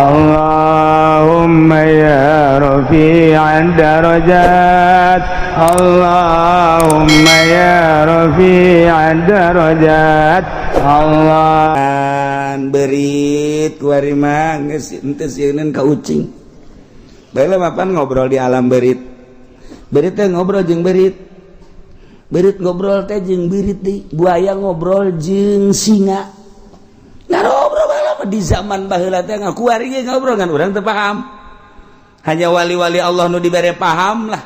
اللهم يا رفيع الدرجات، اللهم يا رفيع الدرجات، الله. Berit kuari mah geus henteu sieun ka ucing. Baheula mapan ngobrol di alam berit. Berit teh ngobrol jeung berit. Berit ngobrol teh jeung berit deui. Buaya ngobrol jeung singa. Ngarobrol baheula mah di zaman baheula teh ngakuari ge ngobrol kan urang teu paham. Hanya wali-wali Allah nu dibere paham lah.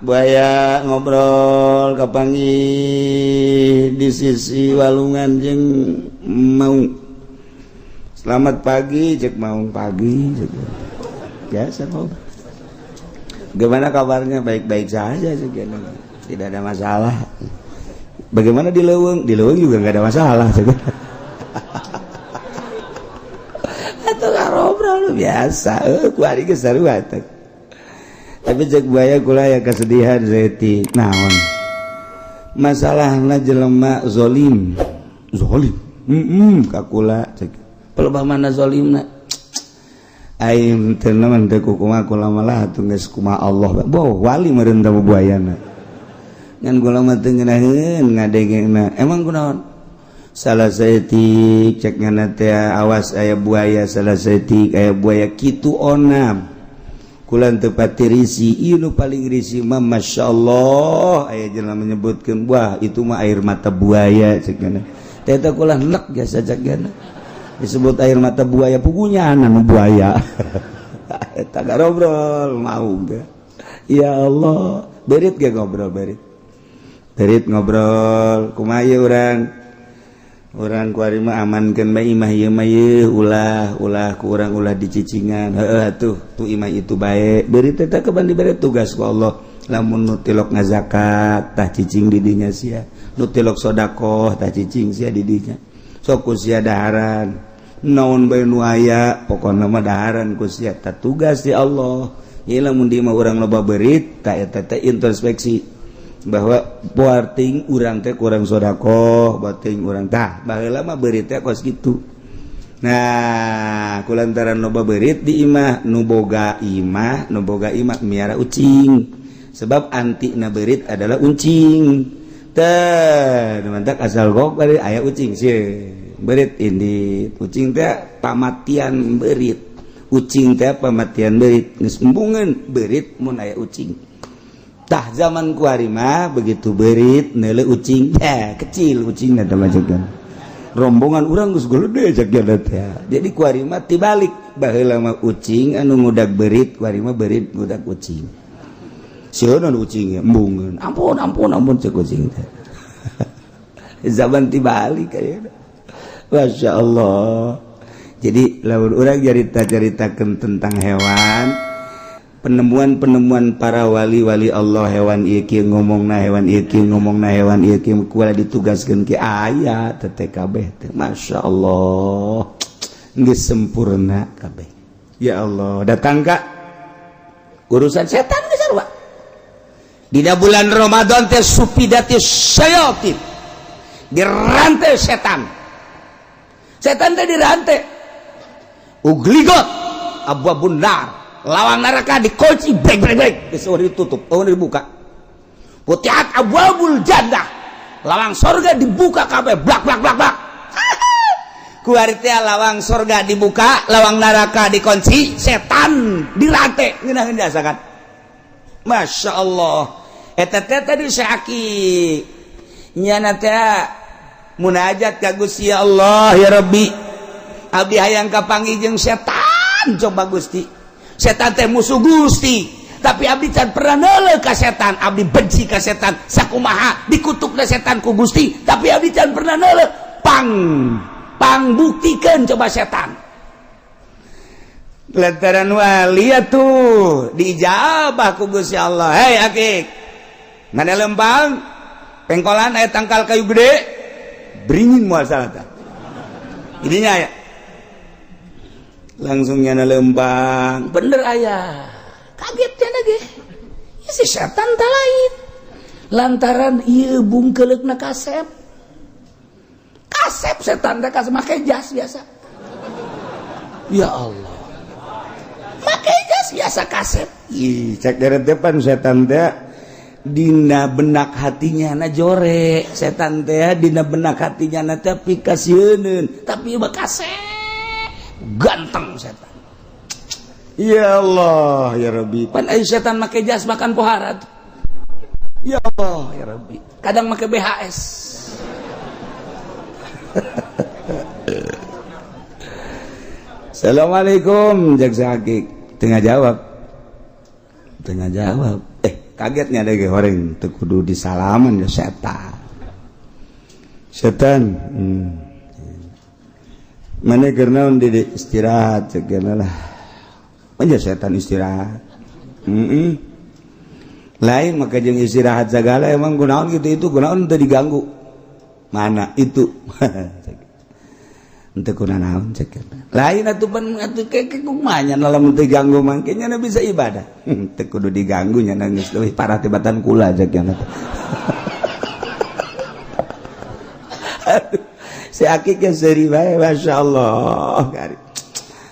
Buaya ngobrol kapanggih di sisi walungan jeung maung. "Selamat pagi," cek maung. "Pagi," cek. Biasa ngobrol. "Gimana kabarnya?" "Baik-baik saja," cek, "tidak ada masalah." "Bagaimana di leuweung?" "Di leuweung juga nggak ada masalah," cek. Atau ngobrol biasa, kuari geus sarua teh. Tapi cek buaya, "Kula ya kesedihan saeutik." "Naon masalahna?" "Jelema zolim zolim ka kula," cek. "Pelebah mana zolimna?" "Aing teu naon teu kumaha, kula malah atuh geus kumaha Allah." Boh wali meureun teh buayana. "Ngan kula mah teu ngeunaheun ngadengena." "Emang kunaon?" "Salah saeutik," cek ngana teh, "awas aya buaya, salah saeutik aya buaya kitu onam. Kula teu pati risi. Ieu nu paling risi mah, Masya Allah, aya jelema menyebutkeun, 'Wah, itu mah air mata buaya,' cek ngana teh. Eta kula nek biasa," cek ngana, "disebut air mata buaya, pugunya anu buaya." Eta ngobrol mau ge, ya Allah. Berit ge ngobrol, berit berit ngobrol, "Kumaha ieu urang? Urang kuari mah amankeun bae imah ieu mah ieu, ulah ulah ku urang ulah dicicingan." "Heueuh atuh, tuh imah itu bae." Berit teh kapan dibere tugas ku Allah, lamun nu tilok ngazakat tah cicing di dinya sia, nu tilok sodakoh tah cicing sia di dinya, sok ku sia daharan naon bae nu aya, pokona mah daharan ku sia. Tah tugas di Allah ieu, lamun di imah urang loba berit, tah eta teh introspeksi bahwa poarting urang teh kurang sodakoh, bating urang. Tah baheula mah beurit teh kos kitu. Nah, kulantaran loba beurit di imah, nu boga imah, nu boga imah miara ucing, sebab anti na beurit adalah ucing teh. Mantak asal gok bari aya ucing sih beurit ini. Ucing teh pamatian beurit, ucing teh pamatian beurit, geus embungeun beurit mun aya ucing. Tah zaman kuari mah begitu beurit neule ucing, eh kecil ucing teh majegan rombongan urang geus gede, cek teh. Jadi kuari mah tibalik, baheula mah ucing anu ngudag beurit, kuari mah beurit ngudag ucing. Sieun ucing, embungeun. "Ampun, ampun, ampun," cek ucing teh. Zaman tibalik kayaknya, Masya Allah. Jadi lamun urang cerita-ceritakan tentang hewan, penemuan-penemuan para wali-wali Allah, hewan ieu kieu ngomongna, hewan ieu kieu ngomongna, hewan ieu kieu, kuala ditugaskeun ke aya teh kabeh teh, Masya Allah, geus sempurna kabeh. Ya Allah, datang ka urusan setan geus sarua. Dina bulan Ramadan teh suffidatis syayatin, dirantai setan. Setan teh dirantai. Ughliqat abwabun nar, lawang neraka dikunci, brek brek brek, geus ditutup, oh dibuka. Futihat abwabul jannah, lawang sorga dibuka kabeh, blak blak blak blak. Kuari teh lawang sorga dibuka, lawang neraka dikunci, setan dirantai. Ngeunaheun jasa kan, Masya Allah. Eta teh tadi syaki nyana teh munajat ka Gusti Allah, "Ya Rabbi, abdi hayang kapanggih jeung setan. Coba Gusti, setan teh musuh Gusti, tapi abdi can pernah neuleuh ka setan. Abdi benci ka setan. Sakumaha dikutukna setan ku Gusti, tapi abdi can pernah neuleuh. Pang pang buktikeun coba setan." Lantaran wali atuh diijabah ku Gusti Allah. "Hei akik, mana lempang pengkolan aya tangkal kayu gede beringin, moal salah." Tah ininya ya langsung nyana lembang, bener ayah. Kaget ya lagi ya, si setan tak lain lantaran ieu bungkeleukna kasep kasep. Setan teh kasep make jas biasa. Ya Allah. Make jas biasa kasep. Ih, cek dari depan setan teh dina benak hatinya na jore, setan teh dina benak hatinya na teh pikasieun, tapi mah kasep ganteng setan. Ya Allah ya Rabbi, pan aya setan make jas makan pohara tuh. Ya Allah ya Rabbi, kadang make BHS. Assalamualaikum jaksa hakik, tengah jawab, tengah jawab. Kagetnya ada orang teu kudu disalaman ya setan. Setan. Mana keur naon di istirahat cek lah. Manja setan istirahat. Lain maka jeung istirahat segala emang kunaon gitu itu kunaon teu diganggu. Mana itu? Henteu kuna naon cek. Lain atuh pan atuh keke kumaha nya lamun teu ganggu mangke nya bisa ibadah. Teu kudu diganggu nya geus leuwih parah tibatan kula cek nya. Si akik ge seuri bae masyaallah.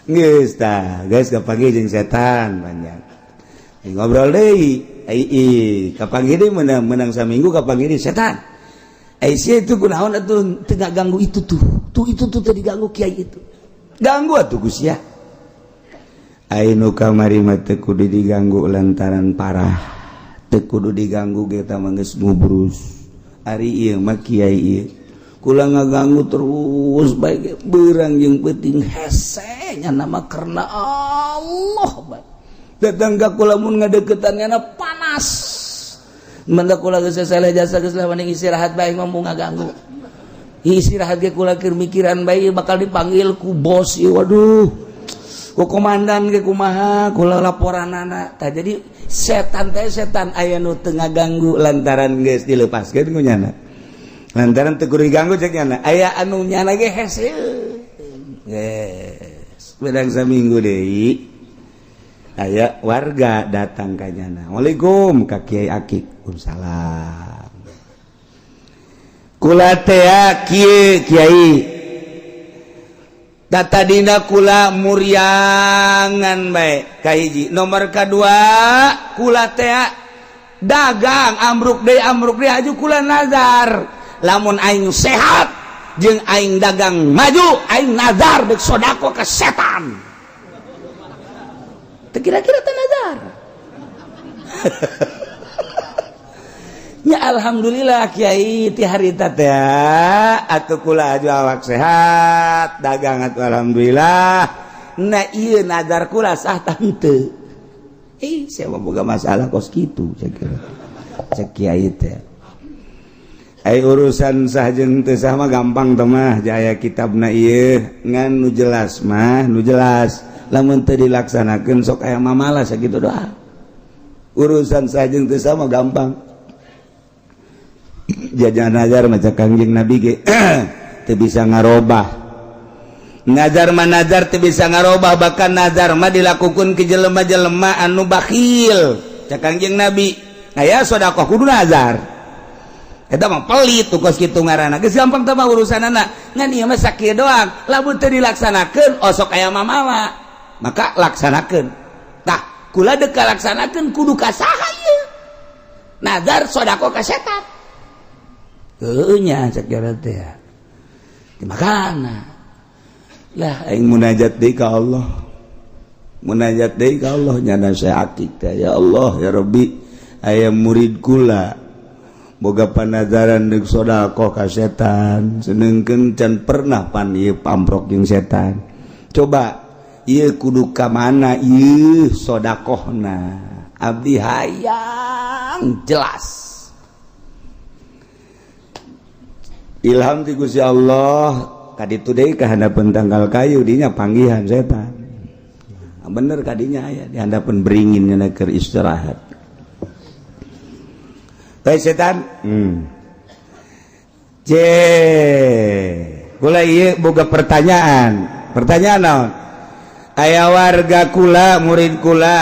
Geus tah, geus kapanggih jeung setan banyak. Ngobrol deui, ai kapanggih deui menang saminggu kapanggih deui setan. Ai sia itu kunaon atuh teu ganggu itu tuh. Tuh itu tuh tadi ganggu kiai itu. Ganggu atuh Gus ya. Ai nu kamari mah teu kudu diganggu lantaran parah. Teu kudu diganggu ge tah mah geus ngubrus. Ari ieu mah kiai ieu. Kula ngaganggu terus bae ge beurang jeung peuting hese nya nama karena Allah bae. Datang ka kula mun ngadeukeutan nya panas. Menda kula geus salah jasa geus lah mending istirahat bae mah mun ngaganggu. Istirahat ge kula keur mikiran bae bakal dipanggil ku bos ieu waduh. Ku komandan ge kumaha kula laporanana. Tah jadi setan teh setan aya nu teu ngaganggu lantaran geus dilepaskeun ku nyana. Lantaran teu kudu diganggu cek nyana. Aya anu nyana ge hese. Geus bedang saminggu deui. Aya warga datang ka nyana. Waalaikum ka Kiai Akik. Waalaikumsalam. Kula tea kieu Kiai. Tata dina kula muriangan bae kahiji. Nomor kadua kula tea dagang ambruk deui aju kula nazar. Lamun aing sehat jeung aing dagang maju aing nazar deuk sodako ka setan. Teu kira-kira teh nazar. Ya alhamdulillah Kiai ti harita teh atuh kula aju awak sehat dagang atuh alhamdulillah. Nah ieu nazar kula sah tah henteu. Ih sia mah boga masalah kos kitu cek cek Kiai teh. Ai urusan sah jeung teu sah mah gampang teh mah jaya kitabna ieu ngan nu jelas mah nu jelas lamun teu dilaksanakeun sok aya mamala sakitu doa. Urusan sah jeung teu sah mah gampang. Jajan nazar maca Kangjeng Nabi ge teu bisa ngarobah. Nazar mah nazar teu bisa ngarobah, bahkan nazar mah dilakukeun ke jelema-jelema anu bakhil. Cak Kangjeng Nabi, aya sedekah kudu nazar. Eta mah pelit tuh kos kitu ngaranna. Geus gampang teh mah urusanana. Ngan ieu mah sakieu doang. Lamun teu dilaksanakeun osok aya mamala. Maka laksanakeun. Tah, kula deuk laksanakeun kudu ka saha ieu? Nazar sedekah ka setan. Heueuh nya cek teh. Dimakana. Lah aing munajat deui ka Allah. Munajat deui ka Allah nyana saya akik teh. Ya Allah ya Rabbi, aya murid kula boga panazaran deuk sedekah ka setan, senengkeun can pernah pan ieu pamprok jeung setan. Coba ieu kudu ka mana ieu sedekahna? Abdi hayang jelas. Ilham ti Gusti Allah kaditu deui ka handapeun tangkal kayu dinya panggihan setan. Bener kadinya aya di handapeun beringin nya keur istirahat. Baik setan. C. Kula ieu boga pertanyaan. Pertanyaan naon? Aya warga kula, murid kula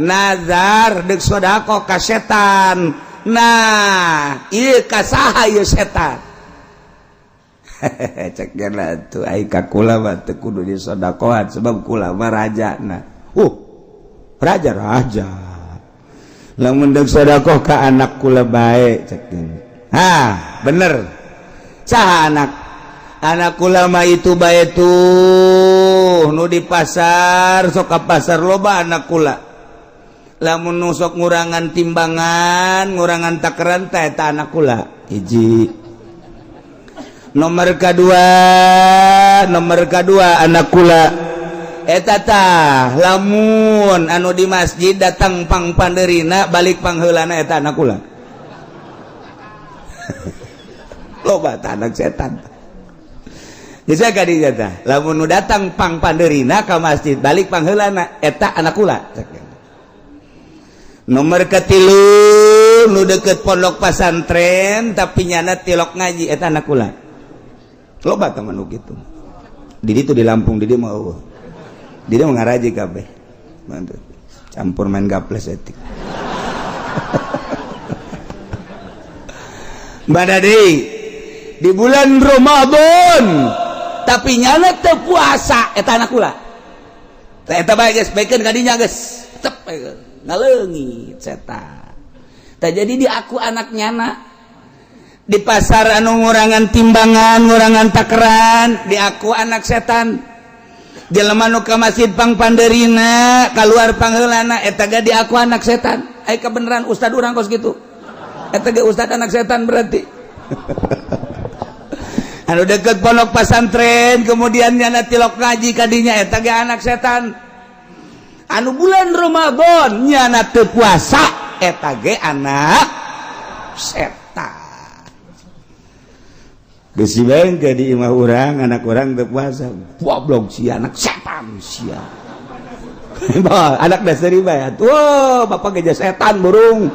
nazar deuk sedekah ka setan. Nah, ieu ka saha ieu setan? Cek tuh ai ka kula mah teu kudu disodakohan sebab kula mah rajana. Raja raja. Lamun deuk sedekah ka anak kula bae cek. Ha, bener. Saha anak? Anak kula mah itu bae tuh nu di pasar, sok ka pasar loba anak kula. Lamun nu sok ngurangan timbangan, ngurangan takaran teh eta anak kula. Hiji. Nomor kedua anak kula eta tah lamun anu di masjid datang pang panderina balik pangheulana eta anak kula. Loba tah anak setan. Bisa ka dinya tah lamun nu datang pang panderina ka masjid balik pangheulana eta anak kula. Nomor ketilu, nu deket pondok pasantren tapi nyana tilok ngaji eta anak kula. Loba tah nu kitu. Di ditu di Lampung, di dieu mah eueuh. Di dieu mah ngaraji kabeh. Mantap. Campur main gaples etik. Mbak deui di bulan Ramadan tapi nyana teu puasa eta anak kula. Tah eta bae geus baikeun ka dinya geus. Cep ngaleungit setan. Tah jadi di aku anak nyana di pasar anu ngurangan timbangan, ngurangan takaran, di aku anak setan. Jelema nu ka masjid pang panderina, keluar pangheulana eta ge di aku anak setan. Ai kebenaran ustad urang kos kitu. Eta ge ustad anak setan berarti. Anu deket pondok pasantren kemudian nyana tilok ngaji kadinya eta ge anak setan. Anu bulan Ramadan nyana teu puasa eta ge anak setan. Geus bae ke di imah urang anak urang teu puasa, goblok sia anak setan sia. Bah, anak dasar bae. Wah, bapak ge setan burung.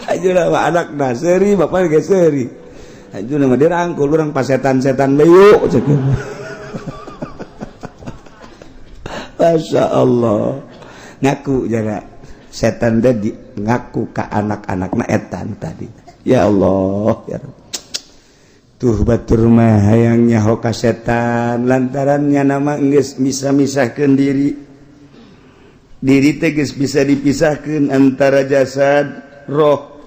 Aja lah anak dasari bapak ge seuri. Aja mah dirangkul urang pas setan-setan bae yuk cek. Masya Allah. Ngaku jaga setan teh di ngaku ka anak-anakna etan tadi. Ya Allah ya Rabb. Tuh batur mah hayang nyaho ka setan lantaran nama geus bisa misahkeun diri. Diri teh geus bisa dipisahkeun antara jasad roh.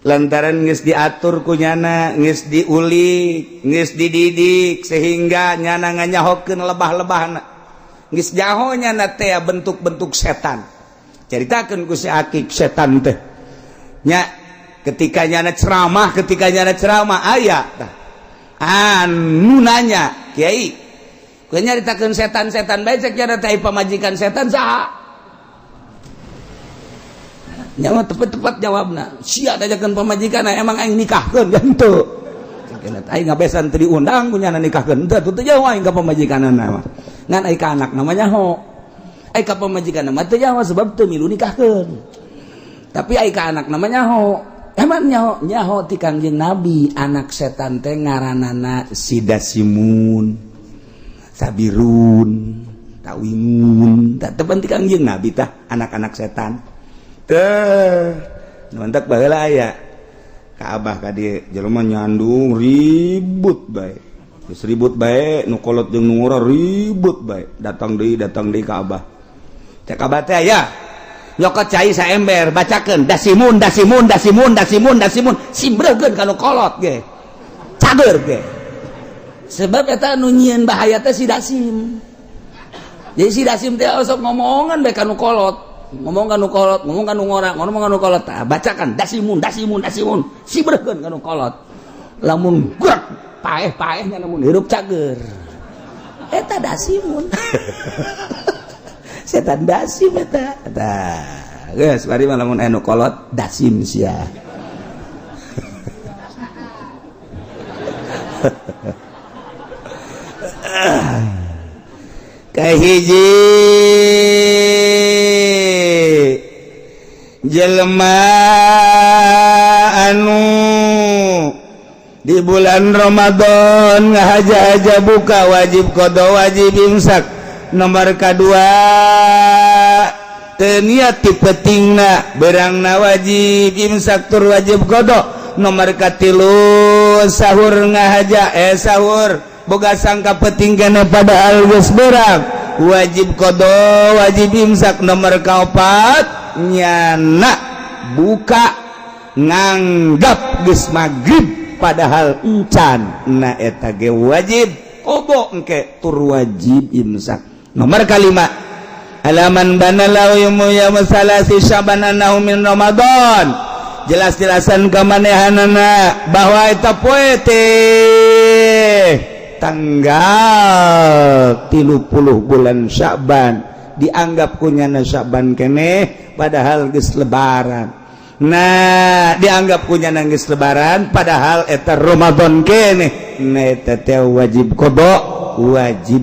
Lantaran geus diatur ku nyana, geus diulik, geus dididik sehingga nyana nganyahokeun lebah-lebahna. Geus nyaho nyana teh bentuk-bentuk setan. Caritakeun ku si Akik setan teh. Nya ketika nyana ceramah aya tah. Anu nanya, "Kiai, kowe nyaritakeun setan-setan bae cek nyana teh pamajikan setan saha?" Nyawa tepat-tepat jawabna. Sia dajakeun pamajikan emang aing nikahkeun ya henteu. Aing ngabesan teu diundang ku nyana nikahkeun henteu teu jauh aing ka pamajikanana mah. Ngan aing ka anak namanya ho. Aing ka pamajikan mah teu jauh sebab teu milu nikahkeun. Tapi aing ka anak namanya ho. Emang nyaho nyaho ti Kangjeng Nabi anak setan teh ngaranana Sidasimun, Sabirun, Tawingun. Tah tepan ti Kangjeng Nabi tah anak-anak setan. Teh mantak baheula aya ka abah ka dieu jelema nyandung ribut bae. Geus ribut bae nu kolot jeung nu ngora ribut bae. Datang deui ka abah. Cek abah teh aya nyokot cai saember bacakeun dasimun dasimun dasimun dasimun dasimun simbreukeun ka nu kolot ge. Cager ge. Sebab eta nu nyieun bahaya teh si dasim. Jadi si dasim teh sok ngomongan bae ka nu kolot. Ngomong ka nu kolot, ngomong ka nu ngora, ngomong ka nu kolot. Tah bacakan dasimun dasimun dasimun simbreukeun ka nu kolot. Lamun gerak paeh-paehnya lamun hirup cager. Eta dasimun. Setan dasim eta. Tah, geus bari mah lamun anu kolot dasim sia. Kahiji jelema anu di bulan Ramadan ngahaja-haja buka wajib qada wajib imsak. Nomor kedua teu niat ti pentingna berangna wajib imsak tur wajib qada. Nomor katilu sahur ngahaja sahur boga sangka penting kana padahal geus berang. Wajib qada, wajib imsak. Nomor kaopat, nyana buka nganggap geus magrib padahal encan. Nah, eta ge wajib qada engke tur wajib imsak. Nomor kalima, alaman bana lahu yaum salasi Syaban annahu min Ramadan. Jelas-jelasan kamanehanana bahwa eta poe teh tanggal 30 bulan Sya'ban, dianggap kunyana Sya'ban keneh padahal geus Lebaran. Nah, dianggap kunyana geus Lebaran padahal eta Ramadan keneh. Nah, eta teh wajib qada, wajib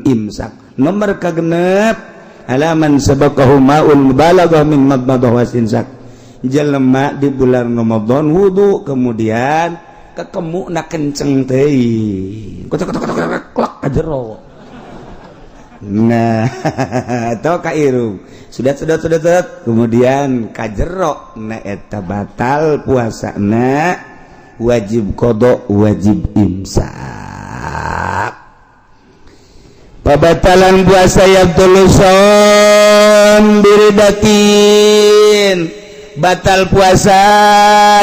imsak. Nomor kagenep, alaman sabaqahu ma'ul mubalaghah min madmadah wastinsak. Jelema di bulan Ramadan wudu, kemudian ketemu na kenceng teh, kocok kocok kocok klak ka jero. Nah, atau ka irung, sudah sudah sudah, kemudian ka jero. Nah, eta batal puasa, nah, wajib qada, wajib imsak. Pabatalan puasa yabtulu shaum biriddatin, batal puasa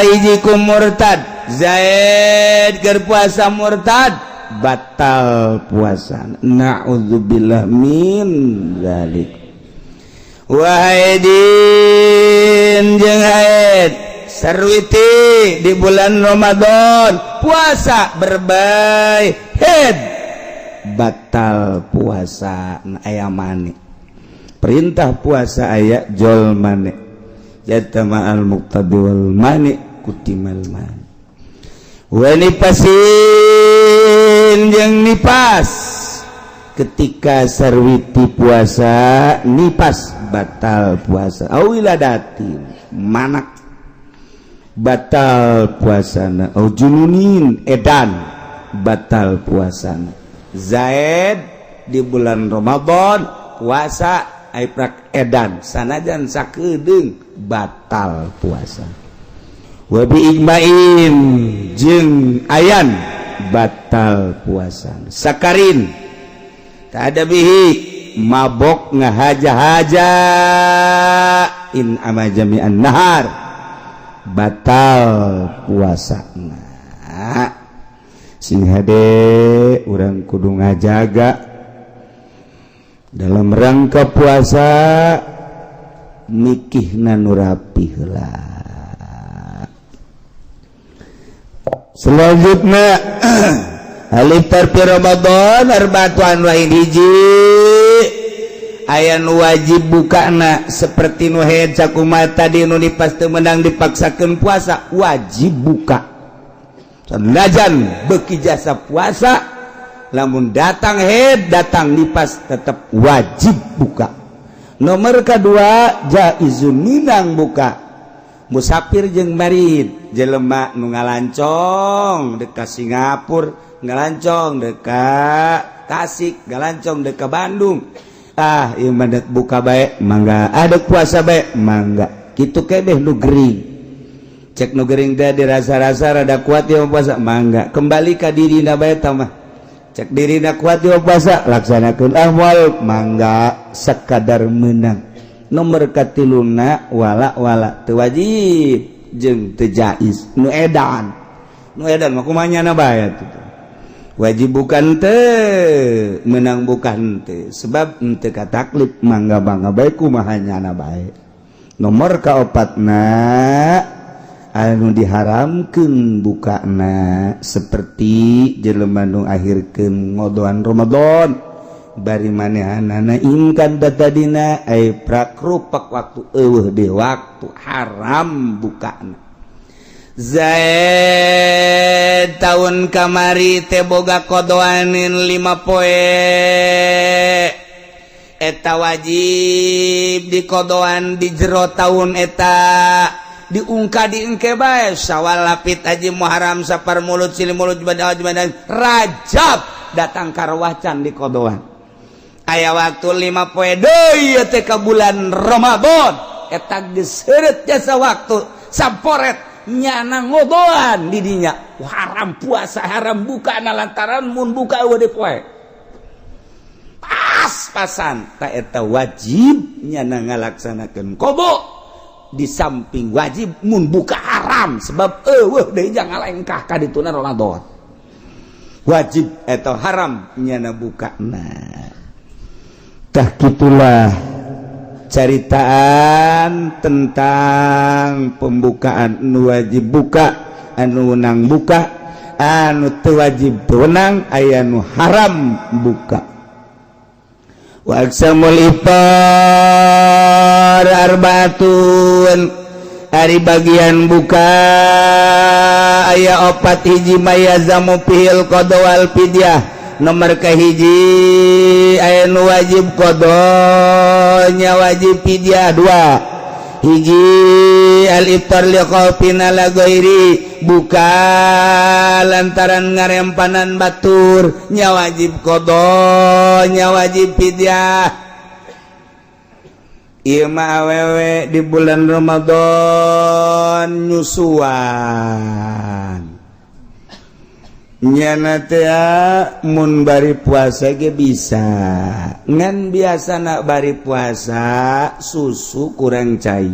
hiji ku murtad. Zaid keur puasa murtad, batal puasa, naudzubillah min dzalik. Wa haidin, jeung haid. Sarwiti di bulan Ramadan puasa berbay head, batal puasa. Aya mani, perintah puasa aya jol mani. Jatama al muqtadi wal mani kutimal mani. Wa nifasin, jeung nipas. Ketika sarwiti puasa nipas, batal puasa. Au wiladatin, manak, batal puasana. Au jununin, edan, batal puasana. Zaid di bulan Ramadan puasa, prak edan, sanajan sakedeung, batal puasa. Wa bi ijma'in, jeung ayan, batal puasa. Sakarin, tak ada bihi, mabok ngahaja-haja, in ama jami'an nahar, batal puasa. Nah, sing hade, urang kudu ngajaga dalam rangka puasa, mikihna nu rapi heula. Selanjutnya, al iftar fi Ramadan arba'atu anwa'in. Hiji, aya nu wajib bukana seperti nu haid sakumaha tadi, nu nipas teu meunang dipaksakeun puasa, wajib buka sanajan beuki jasa puasa. Lamun datang haid, datang nipas, tetap wajib buka. Nomor kedua, jaizun, minang buka, musafir jeung marid. Jelema nu ngalancong dekat Singapura, ngalancong dekat Tasik, ngalancong dekat Bandung, ah ieu mah buka bae mangga, ada puasa bae mangga. Kitu kebeh nu gering. Cek nu gering teh dirasa-rasa rada kuat ya puasa, mangga, kembali ka dirina bae mah. Cek dirina kuat di puasa, laksanakeun. Ah, moal, mangga, sekadar menang. Nomor katiluna, wala wala teu wajib jeung teu jaiz, nu edan. Nu edan mah kumaha nyana bae atuh, wajib bukan teu, menang bukan teu, sebab henteu kataklif, mangga mangga bae, kumaha nyana bae. Nomor kaopatna, anu diharamkeun bukana, seperti jelema nu akhirkeun ngodoan Ramadan bari manehanana ingkan datadina ay prakrupak waktu, eueuh di waktu, haram bukana. Zaid tahun kamari teh boga kodoanin 5 poe, eta wajib di kodoan di jero tahun eta, diungka diengke bae. Syawal lapit haji, Muharram, Sapar, Mulut, Silih Mulut, Jumadil, Jumadil, Rajab, datang karwacan di kodoan, aya waktu 5 poe deui teh ka bulan Ramadan. Eta geus heureut jasa waktu samporet, nyana ngodoan di dinya, haram puasa, haram buka, na lantaran mun buka eueuh poe pas. Pas-pasan. Tak eta wajib nyana ngalaksanakeun qodho. Di samping wajib, mun buka haram, sebab eueuh deui jangan ngalengkah ka dituna Ramadan. Wajib atau haram nyana buka. Nah, tah gitulah caritaan tentang pembukaan, nu wajib buka, anu wenang buka, anu teu wajib teu wenang, aya nu haram buka. Wa aqsamul iftar arbaatun, ari bagian buka aya opat. Hiji, ma yalzamu fihil qodho wal fidyah. Nomor kahiji, aya nu wajib qodhonya, wajib fidyah. Dua hiji, al iftar li khaufin ala ghairi, buka lantaran ngarempanan batur, nya wajib qodho, nya wajib fidyah. Ieu mah awewe di bulan Ramadan nyusuan. Nyana teh mun bari puasa ge bisa, ngan biasa nak bari puasa susu kurang cai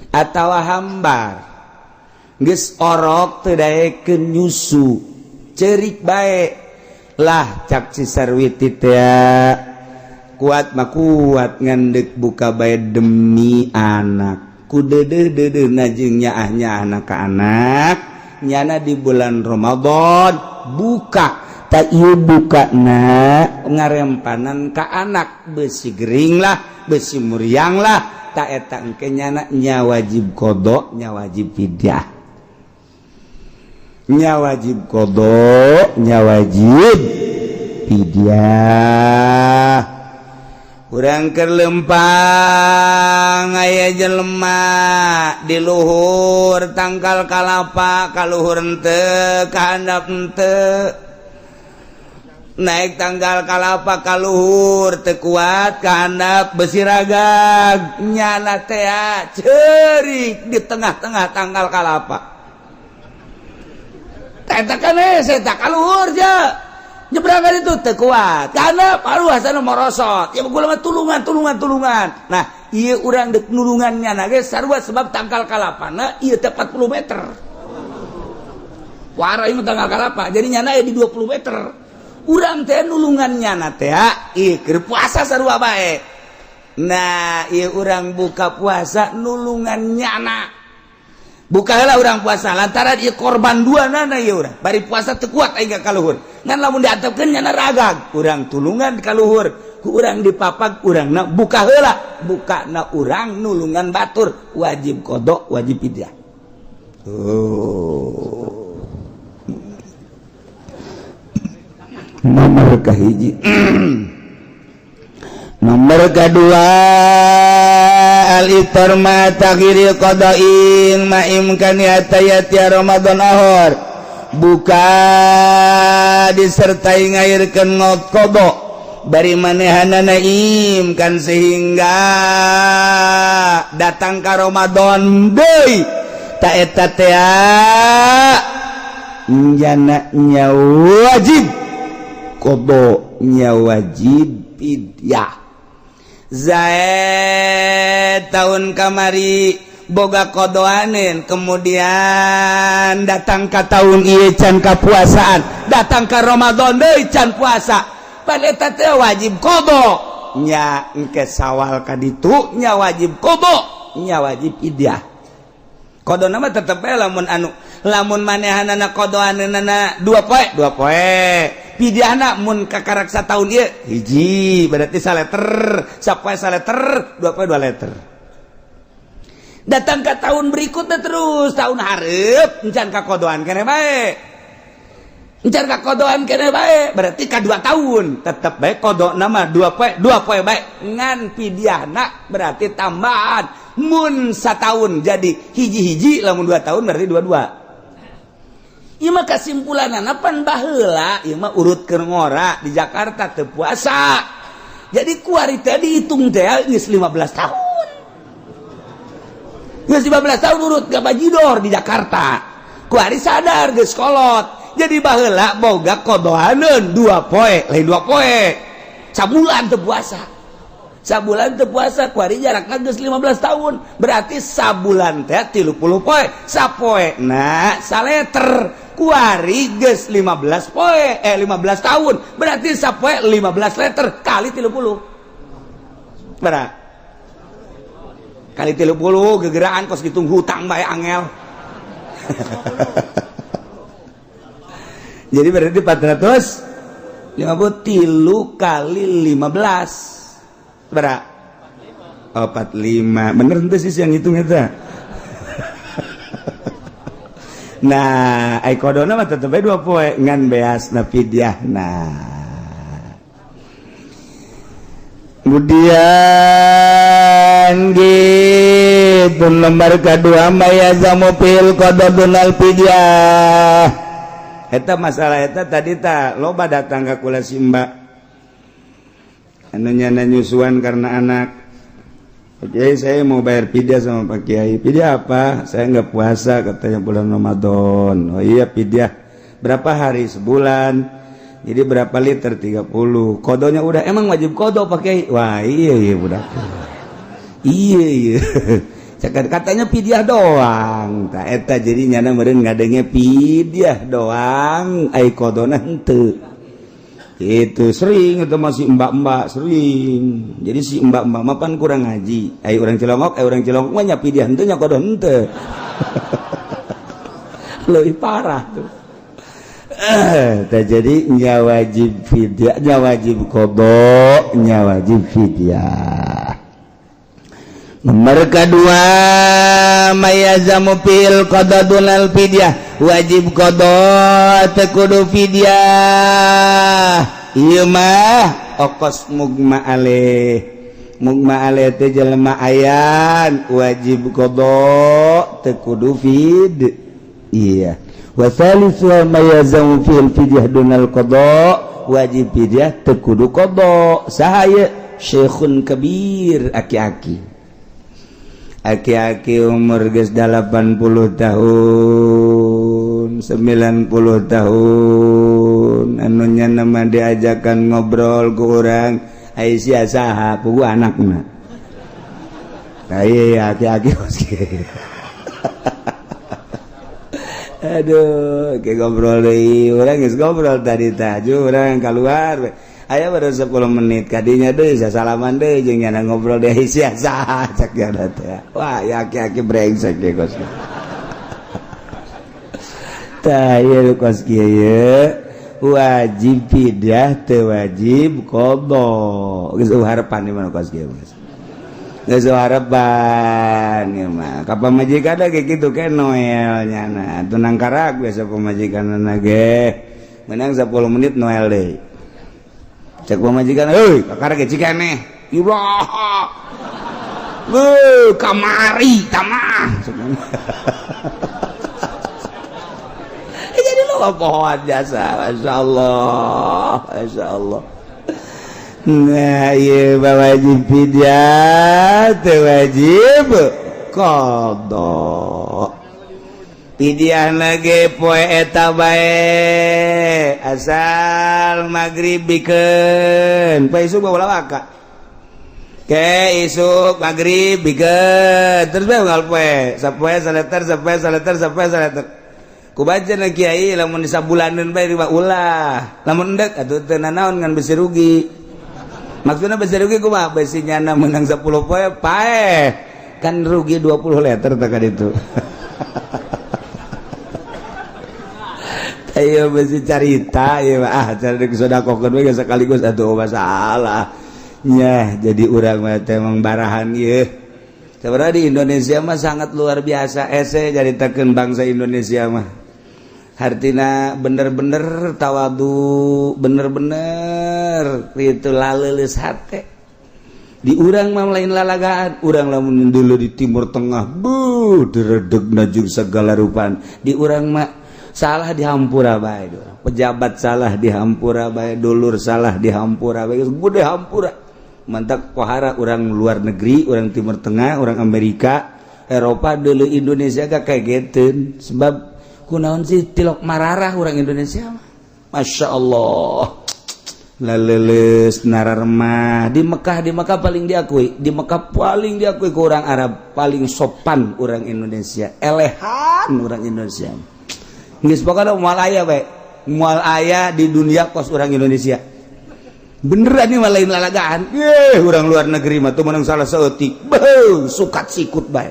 atau hambar, geus orok teu daekeun nyusu, cerik bae lah. Cak si Sarwiti teh, kuat mah kuat, ngan deuk buka bae demi anak. Ku deudeuh deudeuh jeung nyaah nyaahna ka anak, nyana di bulan Ramadan buka. Tak ieu buka na ngarempanan ka anak, besi gering lah, besi muriang lah. Tak eta engke nyana nya wajib qodho, nya wajib fidyah, nya wajib qodho, nya wajib fidyah. Urang keur lempang, aya jelema di luhur tangkal kalapa, kaluhur henteu, kahandap henteu. Naik tangkal kalapa kaluhur teu kuat, kahandap besi ragag. Nyana teh cerik di tengah-tengah tangkal kalapa. Eta kan saya tak kaluhur je, nyeberangan itu teu kuat karena paru asana morosot ya. Gua mah tulungan, tulungan, tulungan. Nah, ieu urang dek nulungannya na ge sarua, sebab tangkal kalapana ieu teh 40 meter. Wara ieu tangkal kalapa, jadi nyana di 20 meter. Urang teh nulungan nyana teh ieu keur puasa sarua bae. Nah, ieu urang buka puasa nulungan nyana, buka heula urang puasa lantaran ieu korban dua nana. Ieu urang bari puasa teu kuat aing ka kaluhur, ngan lamun diantepkeun nyana ragag. Urang tulungan ka luhur, ku urang dipapag, urang na buka heula. Buka na urang nulungan batur, wajib qodho, wajib fidyah. Oh, nomor kahiji. Nomor kedua, al iftar ma takhiri qada'in ma imkani hatta ya'tiya Ramadan akhar, buka disertai ngairkeun ngot qodho bari manehanana imkan sehingga datang ka Ramadan deui. Ta eta teh jana nya wajib qodho, nya wajib fidyah. Zaid tahun kamari boga qodoanen, kemudian datang ke tahun ieu can kapuasaan, datang ke Ramadan deui can puasa, pan eta teh wajib qodho nya. Engke Sawal ka ditu nya wajib qodho, nya wajib fidyah. Qodho nama tetep bae. Lamun anu lamun manehanana qodoanana 2 poe, 2 poe. Fidyahna mun kakarak tahun ieu hiji, berarti saleter, sapoe saleter, 2 poe 2 liter. Datang ke tahun berikutnya, terus tahun hareup encan kakodoan kene bae, encan kakodoan kene bae, berarti ka 2 tahun tetep bae qodho nama 2 poe, 2 poe bae, ngan fidyahna berarti tambahan. Mun satahun jadi hiji-hiji, lamun 2 tahun berarti dua-dua. Ieu mah kesimpulanana pan baheula ieu mah urut keur ngora di Jakarta teu puasa. Jadi kuari teh dihitung teh geus 15 tahun. Geus 15 tahun urut gak bajidor di Jakarta. Kuari sadar geus kolot. Jadi baheula boga qodoaneun 2 poe, lain 2 poe. Sabulan teu puasa, sabulan teu puasa, kuari jarakna geus 15 tahun. Berarti sabulan teh 30 poe, sapoe nah saleter. Kuari geus 15 poe, eh, 15 tahun, berarti sapoe 15 liter kali 30. Berapa kali 30? Gegeraan kos gitu, hutang bae angel. Jadi berarti 450 tilu kali 15 berapa? Oh, 45. Bener ente sih yang hitung eta. Nah, ai qodona mah tetep bae 2 poe, ngan beas na fidyah. Nah, kemudian gitu, lembar kedua, ma yalzamu fihil qodho dunal fidyah. Eta masalah eta tadi ta loba datang ka kula si mbak anu nyana nyusuan karena anak. "Oke, saya mau bayar fidyah sama Pak Kiai." "Fidyah apa?" "Saya nggak puasa," katanya, "bulan Ramadan." "Oh iya, fidyah berapa hari?" "Sebulan." "Jadi berapa liter?" "30." "Qodonya udah." "Emang wajib qodo, Pak Kiai?" "Wah, iya budak, iya." Cakap katanya fidyah doang. Tak eta jadi nyana meureun ngadenge fidyah doang, ai qodona henteu. Itu sering, itu masih mbak-mbak sering. Jadi si mbak-mbak mah pan kurang ngaji. Ai urang Cilongok, ai urang Cilongok mah nya fidyah henteu, nya qodo henteu. Leuwih parah tuh. Jadi nya wajib fidyah, nya wajib qodo, nya wajib fidyah. Nomor kedua, ma yalzamu fihil qodho dunal fidyah, wajib qodo teu kudu fidyah. Ieu mah okos mugma alaih. Mugma alaih teh jelema ayan, wajib qodo teu kudu fid. Iya. Wa thalithu, ma yalzamu fihil fidyah dunal qada, wajib fidyah teu kudu qada. Saha ieu? Syekhun kabir, aki-aki. Aki-aki umur geus 80 tahun, 90 tahun, anu nya nama diajakan ngobrol ku urang, ai sia saha? Puguh anakna. Nah, iya, aki-aki kos kieu. Aduh, kayak ngobrol deui, urang geus ngobrol tadi tah, urang keluar we. Aya baru 10 menit kadinya deui, salaman deui jeung nyana ngobrol deui, sia saha cak nyana teh. Wah, ya aki-aki brengsek ge kos. Tah, ieu kos kieu ye. Wajib fidyah teu wajib qada. Geus harapan di mana kos kieu geus. Geus harapan ieu mah. Ka pamajikan ge kitu ke Noel nyana. Tunang karak biasa pamajikanna ge. Menang 10 menit Noel deui. Cek pamajikan, "Heuy, kakara ge cikeneh." "Iraha?" "Beuh, kamari tamah." Jadi lo pohon jasa, Masya Allah, Masya Allah. Nah, iya, wajib fidyah teu wajib qada. Fidyah lagi poe eta bae, asal maghrib bikeun. Poe isuk bawa waka. Ke isuk maghrib bikeun terus bae unggal poe, sapoe saleter, sapoe saleter, sapoe saleter. Ku baca na kiai, lamun disabulaneun bae riba ulah. Lamun endek atuh teu nanaon, ngan besi rugi. Maksudna besi rugi kumaha? Besi nyana menang 10 poe paeh. Kan rugi 20 liter tak itu. Ayo besi carita ya, ah, cari sodakohkeun we sekaligus atuh masalah. Nya jadi urang mah teh emang barahan ieu. Sebenarnya di Indonesia mah sangat luar biasa ese caritakeun bangsa Indonesia mah. Hartina bener-bener tawadu, bener-bener itu laleuleus hate. Di urang mah lain lalagaan, urang lamun dulu di Timur Tengah, buh, diredegna jeung segala rupan. Di urang mah salah dihampura bae, pejabat salah dihampura bae, dulur salah dihampura bae, gede hampura. Mantap pohara orang luar negeri, orang Timur Tengah, orang Amerika, Eropa dulu Indonesia gak kayak gitu. Sebab kunaon sih tilok mararah orang Indonesia mah? Masya Allah. Laleles nararemah di Mekah. Di Mekah paling diakui, di Mekah paling diakui ke orang Arab, paling sopan orang Indonesia, elehan orang Indonesia. Geus pokokna moal aya bae, moal aya di dunia kos orang Indonesia. Beneran nih, lain lalagaan. Eh, orang luar negeri mah tuh menang salah saeutik, beuh, sukat sikut bae.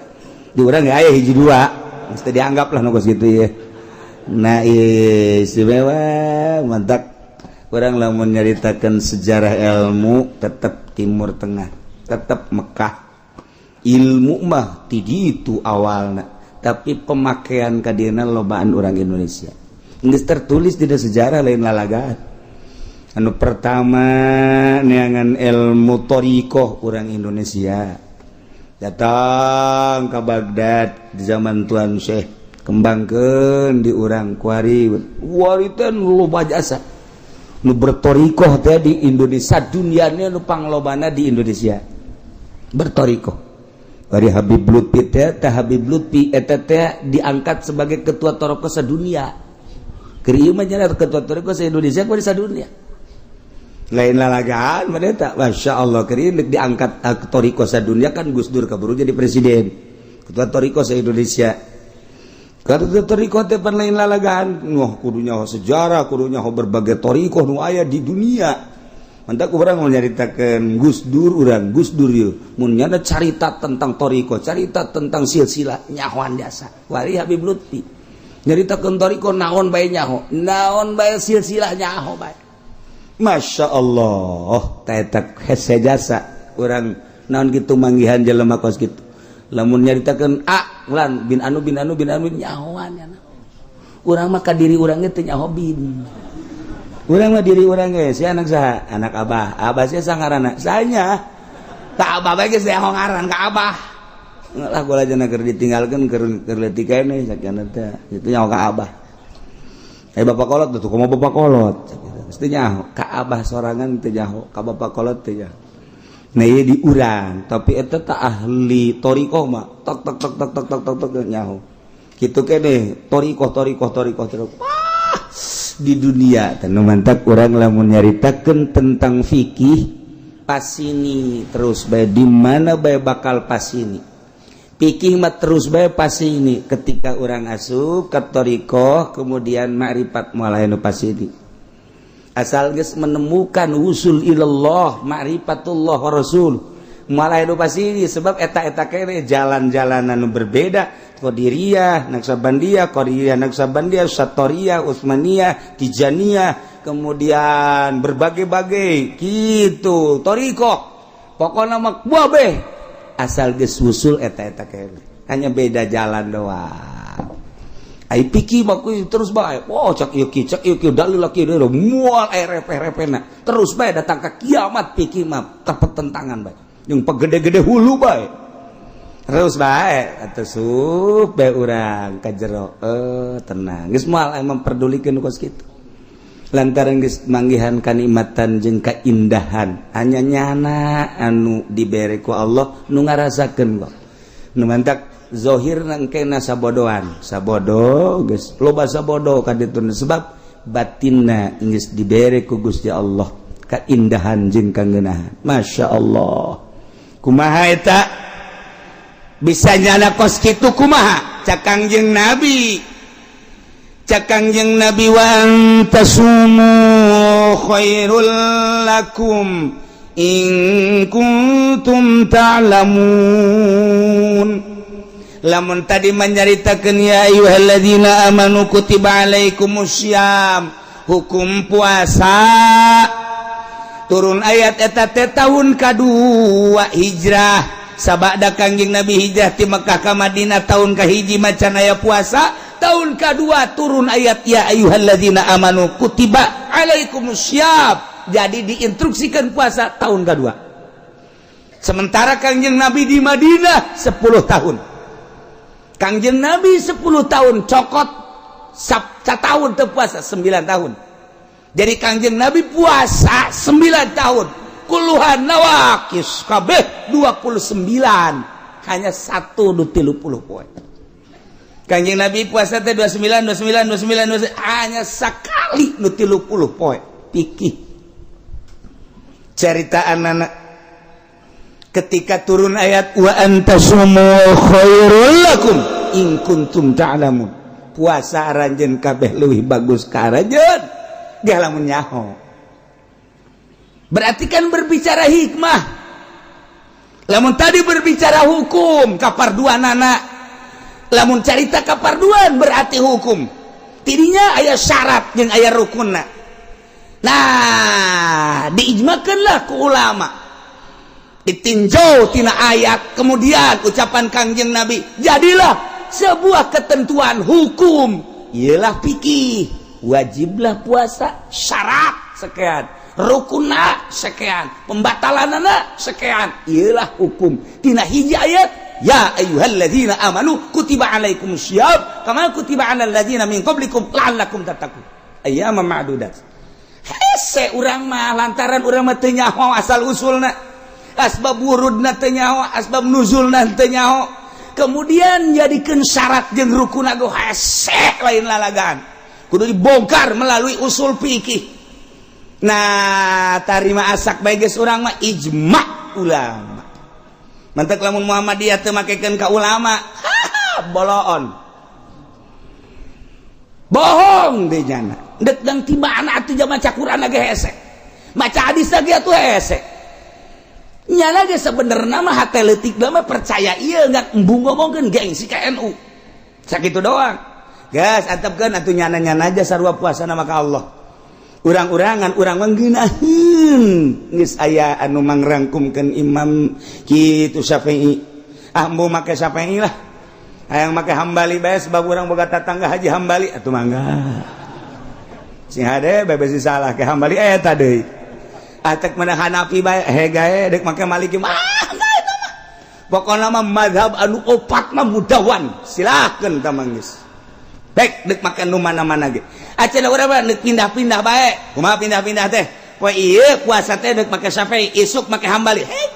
Di urang ge aya hiji dua, mesti dianggap lah nu kos gitu ya. Nah, istimewa mantap. Urang lamun nyaritakan sejarah ilmu, tetap Timur Tengah, tetap Mekah. Ilmu mah ti itu awalna, tapi pemakaian kadina lobaan orang Indonesia. Geus tertulis di sejarah, lain lalagaan. Anu pertama neangan ilmu torikoh orang Indonesia, datang ke Baghdad di zaman Tuan Syekh, kembangkan di urang. Kuari wari teh loba jasa nu bertorikoh teh di Indonesia. Dunianya nu panglobana di Indonesia bertorikoh. Dari Habib Lutfi teh, teh Habib Lutfi eta teh diangkat sebagai ketua torikoh sedunia. Keur ieu mah ketua torikoh se Indonesia, kuari sadunia. Lain lalagaan mah eta, Masya Allah. Keur ieu diangkat torikoh sadunia kan Gus Dur kaburu jadi presiden, ketua torikoh se Indonesia. Karena torikoh teh pan lain lalagaan. Wah, kudu nyaho sejarah, kudu nyaho berbagai torikoh nu aya di dunia. Mantap, urang mau nyaritakeun Gus Dur, urang Gus Dur yeuh. Mun nyana carita tentang torikoh, carita tentang silsilah, nyahoan jasa. Wali Habib Lutfi. Nyaritakeun torikoh naon bae nyaho, naon bae silsilah nyaho bae. Masya Allah, teh hese jasa urang naon gitu manggihan jelema kos kitu. Lamun nyaritakeun A lan bin anu bin anu bin anu, nyahoan ya. Urang mah ka diri urang ge teu nyaho bin. Urang mah diri urang ge, si anak saha? Anak abah. Abah sia sangaranna sanya ka abah bae geus nyaho ngaran ka abah lah. Gua aja keur ditinggalkeun, keur leutik keneh sakjana teh itu nyaho ka abah. Eh, bapak kolot tuh, kumaha bapak kolot mesti nyaho ka abah sorangan, teu nyaho ka bapak kolot, teu nyaho. Nah, ieu di urang, tapi eta tak ahli torikoh mah tok tok tok tok tok tok tok tok, nyaho kitu kene torikoh, torikoh, torikoh, torikoh. Wah, di dunia teu mantap. Urang lamun nyaritakeun tentang fikih pasini terus bae, di mana bae bakal pasini. Fikih mah terus bae pasini. Ketika urang asup ke torikoh, kemudian makrifat, moal nu pasini, asal geus menemukan usul ilallah, ma'rifatullah wa rasul, malah nu pasini, sebab eta-eta kene jalan-jalanan nu berbeda. Qadiriyah, Naqsyabandiyah, Qadiriyah, Naqsyabandiyah, Satoriyah, Utsmaniyah, Tijaniyah, kemudian berbagai-bagai gitu torikoh. Pokoknya mah kabeh asal geus usul, eta-eta kene, hanya beda jalan doang. Ai fikih mah terus bae. Oh, cak ieu ki, cak ieu ki, dalil laki deui, moal rep-repena. Terus bae datang ke kiamat fikih mah tetep tentangan bae. Yang pegede-gede hulu bae. Terus bae atuh sup bae urang ka jero. Eh, tenang. Geus moal memperdulikeun kos kitu. Lantaran geus manggihan kanikmatan jeung kaindahan, hanya nyana anu dibere ku Allah nu ngarasakeun kok. Nu mantak zohir nangkena sabodoan, sabodo geus loba, sabodo ka ditu, sebab batinna geus dibere ku Gusti Allah kaindahan jeung kangeunahan. Masya Allah, kumaha eta bisa nyana kos kitu, kumaha? Cak Kangjeng Nabi, cak Kangjeng Nabi, wa antasumu khairul lakum in kuntum ta'lamun. Lamun tadi menyaritakeun ya ayyuhalladzina amanu kutiba alaikumussyam, hukum puasa turun ayat eta teh tahun kadua hijrah. Sabada Kangjeng Nabi hijrah ti Mekah ka Madinah, tahun kahiji macan aya puasa. Tahun kedua turun ayat ya ayyuhalladzina amanu kutiba alaikumussyam, jadi diinstruksikan puasa tahun kedua. Sementara Kangjeng Nabi di Madinah 10 tahun. Kangjeng Nabi 10 tahun, cokot tahun puasa 9 tahun. Jadi Kangjeng Nabi puasa 9 tahun, kulluha nawakis kabeh 29, hanya satu nu 30 poe. Kangjeng Nabi puasa teh 29, 29, 29, 29, hanya sekali nu 30 poe. Pikir. Ceritaan anak ketika turun ayat wa antasumu khairul lakum in kuntum ta'lamun, puasa aranjeun kabeh leuwih bagus ka aranjeun ge lamun nyaho. Berarti kan berbicara hikmah. Lamun tadi berbicara hukum kaparduanana, lamun carita kaparduan berarti hukum tidinya aya syarat jeung aya rukunna. Nah, diijmakanlah ku ulama, ditinjau tina ayat, kemudian ucapan Kangjeng Nabi, jadilah sebuah ketentuan hukum, ialah fikih. Wajiblah puasa, syarat sekian, rukunna sekian, pembatalanana sekian. Ialah hukum tina hiji ayat, ya ayyuhalladzina amanu kutiba alaikumusshiyam kama kutiba alal ladzina min qablikum la'allakum tattaqun ayyaman ma'dudat. Hese urang mah, lantaran urang mah teu nyaho asal usulna, asbab wurudna teu nyaho, asbab nuzulna teu nyaho, kemudian jadikeun syarat jeung rukun ge hese, lain lalagan. Kudu dibongkar melalui usul fikih. Nah, tarima asak bae geus urang mah ijma ulama. Mantak lamun Muhammadiyah teu makekeun ka ulama, boloon, bohong deh nyana. Dek dang tibaan atuh maca Quran ge hese, maca hadis lagi atuh hese. Nyana ge sebenarnya mah hate leutik mah percaya ieu, nggak embung ngomongkeun gengsi ka NU. Sakitu doang. Gas antepkeun atuh nyana-nyana aja, sarua puasa nama ka Allah. Urang-urangan urang mah ngeunaheun geus aya anu mangrangkumkeun Imam kitu Syafi'i. Ah, embung make Syafi'i lah. Hayang make Hambali bae, sebab urang boga tatangga Haji Hambali atuh mangga. Sing hade bae besi salah ke Hambali eta deui. Atek mana Hanafi bae hegae, dek make Maliki mah eta mah. Pokona mah mazhab anu opat mah mudawan, silakeun tah geus. Baik dek make nu mana-mana ge. Acan urang mah dek pindah-pindah bae. Kumaha pindah-pindah teh? Poe ieu puasa teh dek make Syafi'i, isuk make Hambali. Hei.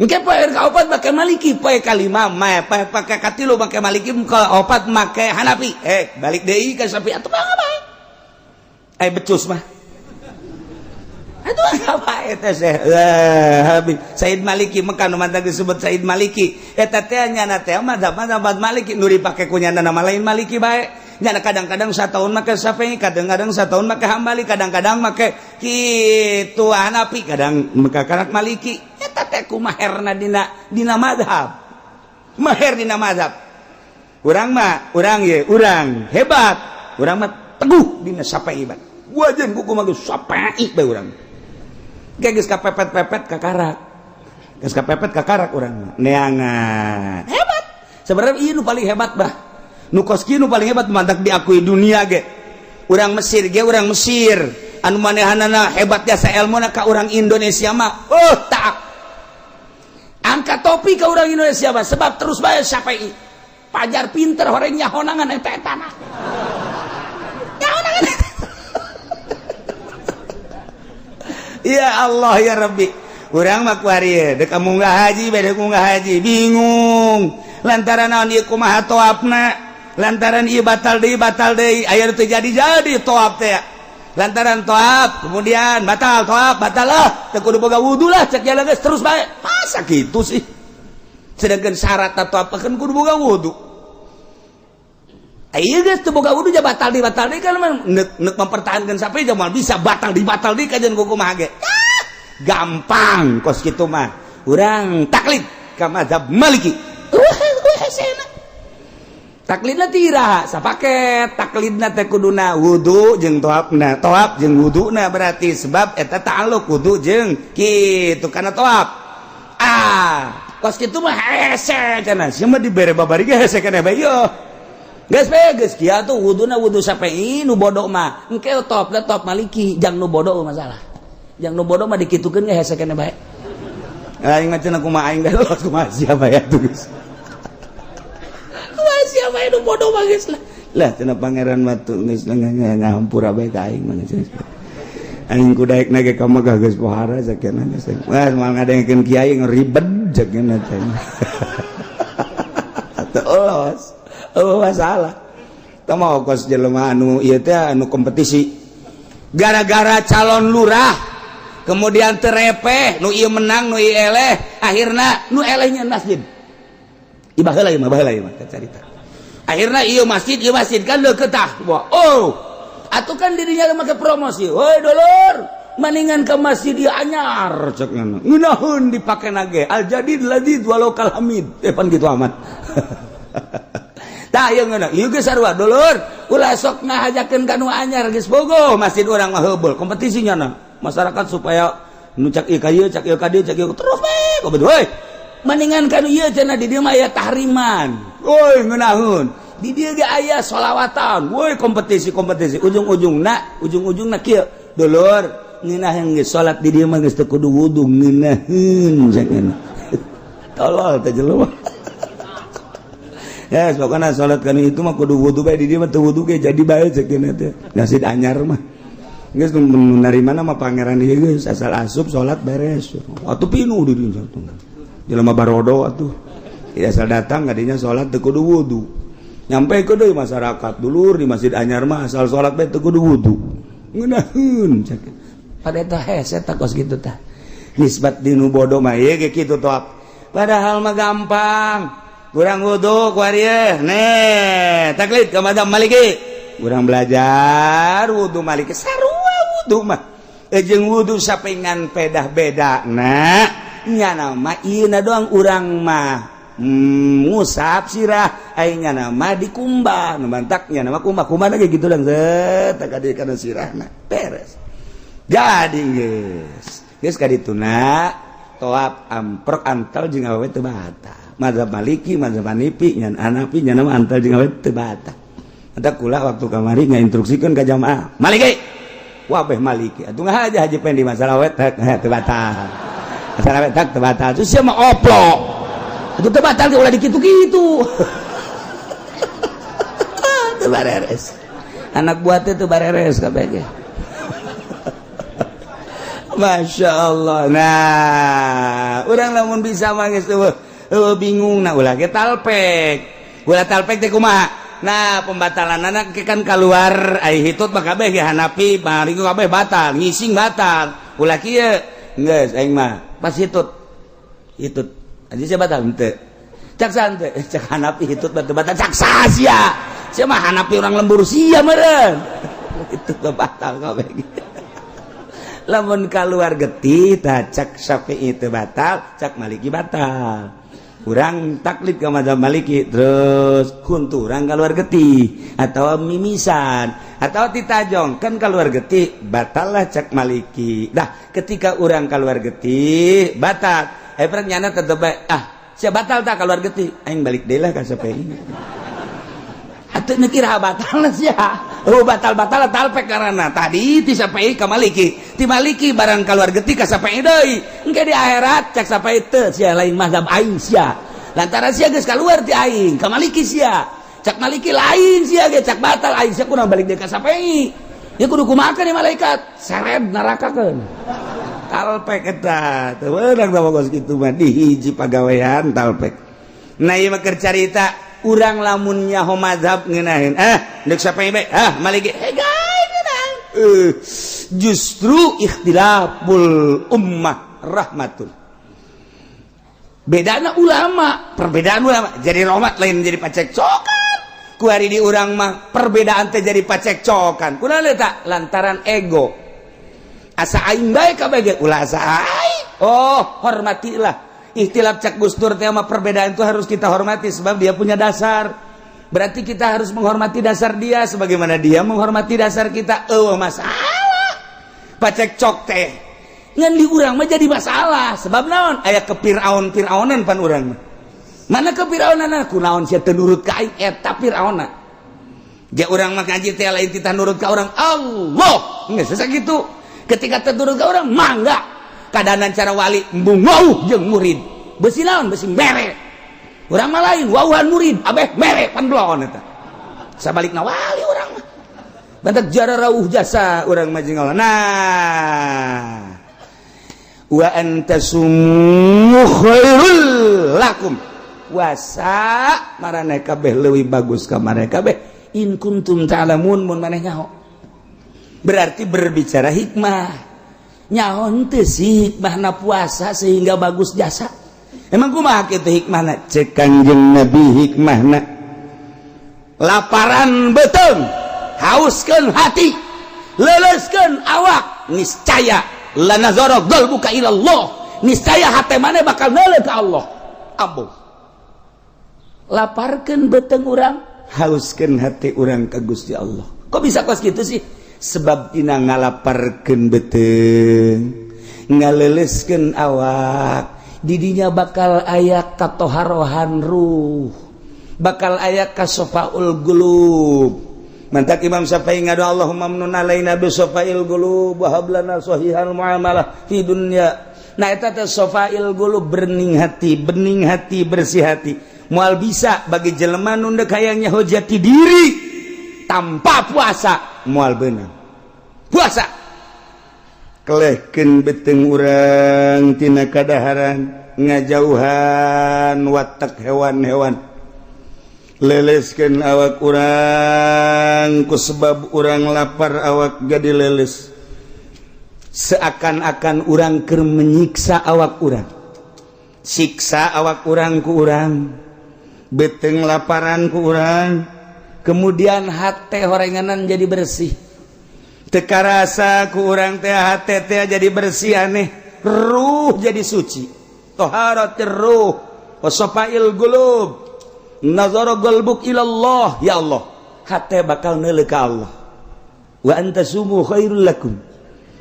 Engke poe kaopat make Maliki, poe kalima mah poe pake katilu make Maliki, opat make Hanafi. Eh, balik deui ka Syafi'i atuh mangga bae. Eh, becus mah. Aduh, apa eta teh? Eh, Said Maliki Mekah nu mantag disebut Said Maliki. Eta teh nyana teh mazhab mazhab Maliki nu dipake ku nyana nama lain Maliki bae. Nyana kadang-kadang satahun make Syafi'i, kadang-kadang satahun make Hambali, kadang-kadang make kitu Hanafi, kadang make karak Maliki. Eta teh kumaherna dina dina mazhab. Maher dina mazhab. Urang mah, urang ye, urang hebat. Urang mah teguh dina Syafi'i bae. Wajan kuku mah geus Syafi'i bae urang. Geus kapepet-pepet kakarak. Geus kapepet kakarak urang neangan. Hebat. Sebenarnya ieu nu paling hebat bah. Nu kos kieu nu paling hebat, mantak diakui dunia ge. Urang Mesir ge, urang Mesir anu manehanana hebat jasa ilmuna ka urang Indonesia mah. Oh, tak. Angkat topi ke urang Indonesia mah sebab terus bae Syafi'i. Pajar pinter horeng nyahonangan eta etana. Nyahonangan. Ya Allah ya Rabbi. Urang mah kuari dek munggah haji, beda munggah haji bingung. Lantaran naon ieu, kumaha toapna? Lantaran ieu batal deui, batal deui, aya teu jadi-jadi toap teh. Lantaran toap kemudian batal, toap batal lah, teu kudu boga wudu lah cek jalan geus terus bae. Masa kitu sih? Sedangkan syarat toap kan kudu boga wudu. Ayo geus teu boga wudu ja batal deui, batal deui kan nek nek mempertahankan sampai jamal bisa batal di batal deui kajian kumaha ge. Gampang kos kitu mah. Urang taklid ka mazhab Maliki. Hesena. Taklidna tira sapaket, taklidna teh kuduna wudu jeung toapna, toap jeung wuduna, berarti sebab eta ta'alluq wudu jeung kitu kana toap. Ah, kos kitu mah hese cenah. Sia mah dibere babari ge hese keneh bae yo. Geus bae geus kieu atuh wuduna wudu Syafi'i nu bodoh mah. Engke toapna toap Maliki, jang nu bodoh masalah. Jang nu bodoh mah dikitukeun ge hese keneh bae. Aing mah cenah kumaha aing los kumaha sia bae atuh geus. Kumaha sia bae nu bodoh mah geus lah. Lah cenah pangeran mah tuh geus ngahampura bae ka aing mah geus. Aing kudaek na ge ka Mekah geus pohara sakeuna geus. Wah, moal ngadengkeun kiai ngeribet sakeuna teh. Terus oh masalah. Teu mau kos jelema anu ieu teh anu kompetisi. Gara-gara calon lurah, Kemudian terepeh, nu ieu menang, nu ieu eleh. Akhirna nu elehnya masjid. Ibah heula ieu mah, baheula ieu mah carita. Akhirna ieu masjid, ieu masjid kan deukeut tah. Wah, oh, atuh kan dirinya make promosi. Woi dulur, maningan ke masjid ieu anyar, cek ngana. Ngeunaheun dipake nage. Al jadid ladid walau kal hamid. Eh, pan gitu amat. Tah, ieu ngeunah. Ieu geus sarua dulur, ulah sok ngahajakeun ka nu anyar, geus bogo masjid urang mah heubeul kompetisinya na. Masyarakat supaya nu cak ieu ka ieu, cak ieu ka dieu, cak ieu terus we kompetisi. Woi, maningan ka nu ieu cenah, di dieu mah aya tahriman. Woi, ngeunaheun. Di dieu ge aya solawatan. Woi, kompetisi-kompetisi, ujung-ujungna ujung-ujungna kieu. Dulur, ngeunaheun geus salat di dieu mah geus teu kudu wudu, ngeunaheun cek. Tolol teh jelema. Ya, pokoknya salat kan itu mah kudu wudu bae, di dieu mah teu wudu ge jadi bae cek teh. Masjid anyar mah. Geus narima mah pangeran ieu geus asal asup salat beres. Atuh pinuh di dieu tuh. Jelema barodo atuh. Ya, asal datang kadinya salat teu kudu wudu. Nyampe ke deui masyarakat, dulur, di masjid anyar mah asal salat bae teu kudu wudu. Ngeunaheun cek. Pada eta hese tah kos kitu tah. Nisbat dinu bodoh mah ieu ge kitu toh. Padahal mah gampang. Kurang wudu kuari nih, taklid ke madzhab Maliki. Kurang belajar wudu Maliki, sarua wudu mah. Jeung wudu sapingan pedah beda. Nah, nyana mah ieu doang, urang mah ngusap sirah, ai nyana mah dikumbah. Nu mantak nyana mah kumbah, kumbah lagi gitu dang set tak kadi kana sirahna beres. Jadi geus. Geus kadituna toap amprok antal jeung awewe teu batal. Mazhab Maliki, mazhab Hanafi, nyan Hanafi nyana mah antal jeung awewe teu batal. Eta kula waktu kamari ngainstruksikeun ka jamaah. Maliki. Wabeh Maliki. Atuh ngahaja Haji Pendi masalah we teu batal. Masalah we teu batal. Terus sia mah oplo. Itu teu batal ge ulah dikitu-kitu. Teu bareres. Anak buah teh teu bareres kabeh ge. Masya Allah. Nah, urang lamun bisa mah geus bingung. Nah, ulah ge talpek. Ulah talpek teh kumaha? Nah, pembatalan anak kan keluar ai hitut mah kabeh ge Hanafi, Maliki kabeh batal, ngising batal. Ulah kieu. Geus aing mah pas hitut. Hitut. Aja sia batal henteu. Cak sante, cak Hanafi hitut batal batal, cak sia. Sia mah Hanafi urang lembur sia meureun. Itu batal kabeh. Lamun keluar getih tah cak Syafi'i itu batal, cak Maliki batal. Urang taklid ke mazhab Maliki, terus kunturang keluar getih atau mimisan atau titajong kan keluar getih, batal lah cak Maliki. Dah, ketika urang keluar getih batal, eh perang nyana tetep bae, ah sia batal tak keluar getih, aing balik deui lah ka Syafi'i. Atuh nu kira batal sia. Oh, batal-batal talpek karena tadi ti Syafi'i ka Maliki, ti Maliki barang keluar getih ka Syafi'i deui. Engke di akhirat cak Syafi'i teu, sia lain mazhab aing sia. Lantaran sia geus keluar ti aing ka Maliki sia. Cak Maliki lain sia ge, cak batal aing sia, kudu balik deui ka Syafi'i. Ya kudu kumaha nih malaikat seret nerakakeun. Talpek eta teu meunang tah kos kitu mah di hiji pagawean talpek. Nah, ieu mah keur carita urang lamun nyaho mazhab ngeunaheun, ah deuk Syafi'i bae, ah Maliki, eh gae ngeunah. Justru ikhtilaful ummah rahmatun. Bedana ulama, perbedaan ulama jadi rahmat, lain jadi pacekcokan. Ku hari di urang mah perbedaan teh jadi pacekcokan. Kunaon eta? Lantaran ego, asa aing bae kabeh ge, ulah asa aing. Oh, hormatilah ikhtilaf. Cak Gus Dur teh mah perbedaan itu harus kita hormati sebab dia punya dasar. Berarti kita harus menghormati dasar dia sebagaimana dia menghormati dasar kita. Eueuh masalah pacekcok teh. Ngan di urang mah jadi masalah sebab naon? Aya ke Fir'aun Fir'aunan pan urang mah. Mana ke Fir'aunan? Kunaon sia teu nurut ka aing? Eta Fir'auna. Ja urang mah ngaji teh lain titah nurut ka orang, Allah. Geus sakitu. Ketika teu nurut ka orang, mangga kadanan cara wali embung wauh jeung murid. Besi naon? Besi mere. Urang mah lain, wauhan murid, abeh mere pan belon eta. Sabalikna wali urang mah. Bantak jara rauh jasa urang mah jeung Allah. Nah, wa antasumu khairul lakum, wasa maraneh kabeh leuwih bagus ka maraneh kabeh, in kuntum ta'lamun, mun maneh nyaho. Berarti berbicara hikmah. Nyaho henteu sih hikmahna puasa sehingga bagus jasa? Emang kumaha kitu hikmahna? Cek Kangjeng Nabi, hikmahna laparan beuteung, hauskeun hati, leleskeun awak, niscaya lanazara qalbuka ilallah, niscaya hati mana bakal neuleuh ka Allah. Ambo Laparkeun beuteung urang, hauskeun hati urang ka Gusti Allah. Kok bisa kos gitu sih? Sebab dina ngalaparkeun beuteung, ngaleleskeun awak, didinya bakal aya katoharohan ruh, bakal aya kasofaul qulub. Mantak Imam Syafi'i ngadu, "Allahumma amnun alaina bi sofail qulub wa hab lana sahihal muamalah fi dunya." Nah, eta teh sofail qulub, bening hati, bening hati, bersih hati. Moal bisa bagi jelema nu deuk hayang nyaho jati diri tanpa puasa, moal beunang. Puasa kelehkeun beuteung urang tina kadaharan, ngajauhan watak hewan-hewan, leleskeun awak urang. Ku sebab urang lapar, awak jadi leles, seakan-akan urang keur menyiksa awak urang, siksa awak urang ku urang, beuteung laparan ku urang, kemudian hate horenganan jadi bersih. Teu karasa ku urang teh hate teh jadi bersih, aneh, ruh jadi suci. Toharatir ruh wa safail qulub, nazara qalbuk ilallah. Ya Allah, hate bakal neuleuh ka Allah. Wa antasumu khairul lakum,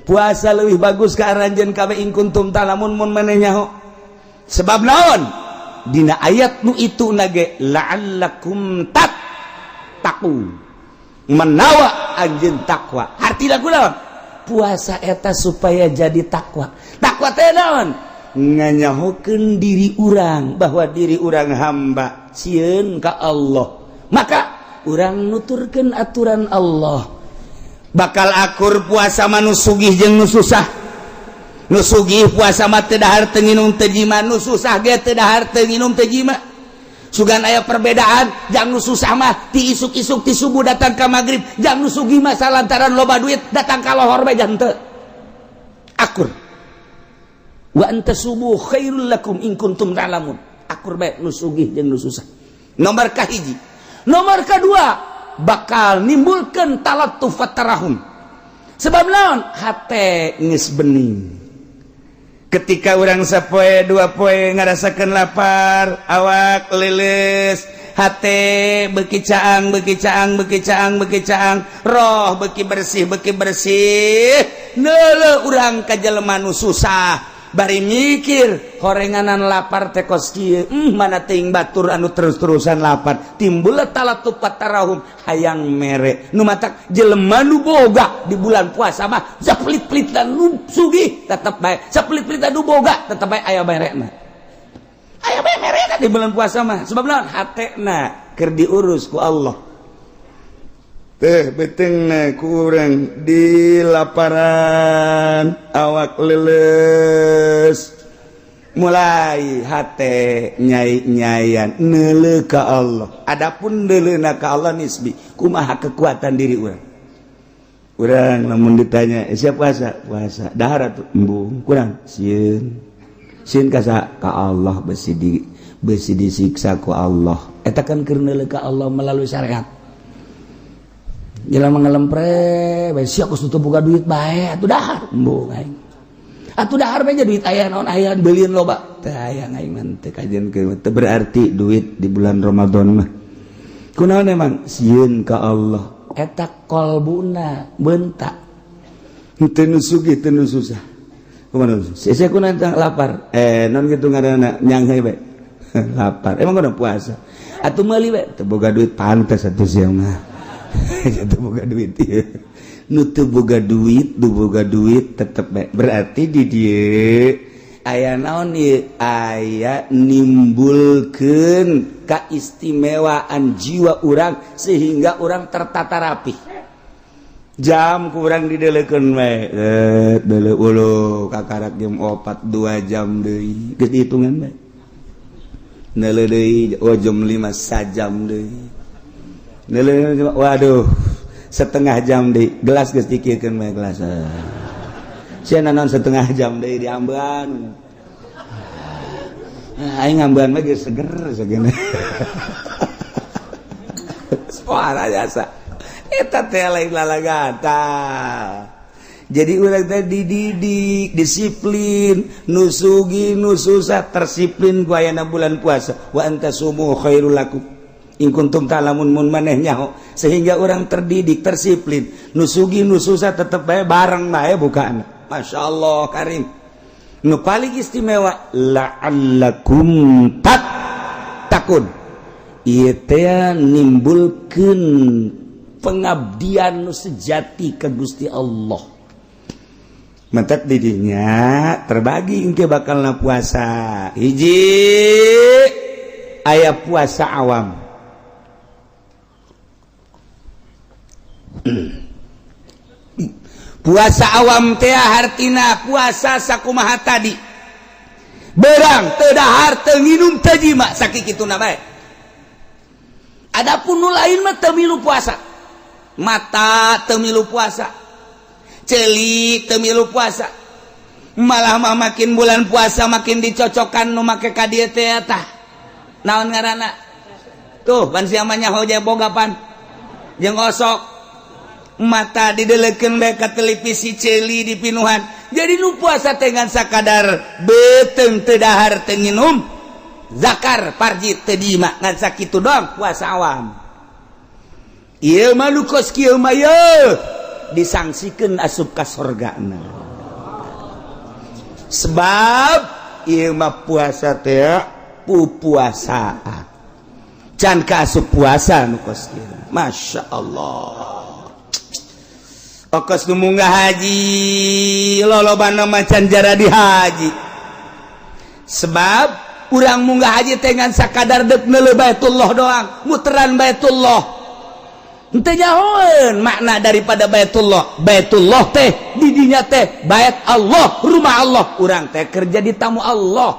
puasa leuwih bagus ka aranjeun kabeh, in kuntum ta'lamun, mun maneh nyaho. Sebab naon? Dina ayat nu itu nage la'allakum tattaqun, menawa anjeun takwa. Hartina kunaon? Puasa eta supaya jadi takwa. Takwa teh naon? Nganyahokeun diri urang bahwa diri urang hamba, sieun ka Allah, maka urang nuturkeun aturan Allah. Bakal akur puasa mah nu sugih jeung nu susah. Nu sugih puasa mah teu dahar, teu nginum, teu jima. Nu susah ge teu dahar, teu nginum, teu jima. Sugan aya perbedaan. Jang nu susah mah ti isuk-isuk, ti subuh datang ka maghrib. Jang nu sugih mah salantaran loba duit, datang ka lohor bae teu akur. Wa antasumu khairul lakum in kuntum ta'lamun. Akur bae nu sugih jeung nu susah. Nomor kahiji. Nomor kedua, bakal nimbulkan talattuf tarahum. Sebab naon? Hate geus bening. Ketika urang sapoe dua poe ngarasakeun lapar, awak leles, hate beki caang, beki caang, beki caang, beki caang, roh beki bersih, beki bersih. Neuleuh urang ka jelema nu susah, bari mikir horenganan lapar teh kos kieu, mana teuing batur anu terus-terusan lapar. Timbul talattuf tarahum, hayang mere. Nu matak jelema nu boga di bulan puasa mah sapelit-pelit dan nu sugih tetep bae, sapelit-pelit nu boga tetep bae aya merena, aya bae merena di bulan puasa mah. Sebab naon? Hatena keur diurus ku Allah teh. Beuteungna ku urang di laparan, awak leles, mulai hate nyai-nyayan neuleuh ka Allah. Adapun neuleuhna ka Allah nisbi, kumaha kekuatan diri urang. Urang lamun ditanya, eh, siap puasa? Puasa dahar atuh, embung. Kurang sieun. Sieun ka saha? Ka Allah, besi disiksa ku Allah. Eta kan keur neuleuh ka Allah melalui syariat. Jelema ngelempre bae, sia geus teu boga duit bae atuh dahar, embung aing. Atuh dahar bae duit aya naon, aya beulieun loba teh, aya aing mah teu kajian teu berarti duit di bulan Ramadan mah. Kunaon emang? Sieun ka Allah. Eta kolbuna bentak. Teu nu sugih, teu nu susah. Kumaha sia kunaon lapar, eh, non kitu ngaranna, nyanghe bae lapar. Emang kudu puasa atuh, meuli bae teu boga duit. Pantes atuh sia mah teu boga duit ieu. Nu teu boga duit, nu boga duit tetep bae. Berarti di dieu aya naon ieu? Aya nimbulkeun kaistimewaan jiwa urang sehingga urang tertata rapi. Jam kurang didelekeun we, eh, deuleu ulu kakarak jam 4, 2 jam deui, geus dihitungan bae. Neuleuh deui, oh, jam 5, sajam deui. Neuleuh, waduh, setengah jam deui. Gelas geus dikiekeun bae, gelas. Sia naon setengah jam deui diambean. Aing ngambean mah geus seger segene. Suara jasa. Eta teh lain lalagata. Jadi urang teh dididik, disiplin, nu sugih nu susah tersiplin ku ayana bulan puasa. Wa an tasumu khairul lakum in kuntum ta'lamun, mun maneh nyaho, sehingga orang terdidik, tersiplin, nu sugih nu susah tetep bae bareng bae bukaan. Masya Allah karim. Nu paling istimewa la'allakum tattaqun. Ieu teh nimbulkeun pengabdian nu sejati ke Gusti Allah. Mentet didinya terbagi engke bakal na puasa. Hiji aya puasa awam. Puasa awam teh hartina puasa sakumaha tadi. Berang teu dahar, teu nginum, teu jima, sakituna bae. Adapun nu lain mah teu milu puasa. Mata teu milu puasa, ceuli teu milu puasa. Malah mah makin bulan puasa makin dicocokkan nu make ka dieu teh tah. Naon ngaranna? Tuh, pan sia mah nyaho boga pan. Jeung osok mata didelekeun bae ka televisi, ceuli dipinuhan. Jadi nu puasa teh ngan sakadar beuteung teu dahar, teu nginum, zakar parji teu diima, ngan sakitu doang puasa awam. Ieu mah nu kos kieu mah yeuh disangsikan asup ka sorgana, sebab ieu mah puasa teh pupuasaan, can ka asup puasa nu kos kieu. Masya Allah, okos nu munggah haji lolobana macan jara di haji, sebab urang munggah haji teh ngan sakadar dek neuleuh Baitullah doang, muteran Baitullah. Henteu nyahoeun makna daripada Baitullah. Baitullah teh didinya teh bait Allah, rumah Allah. Urang teh kerja di tamu Allah.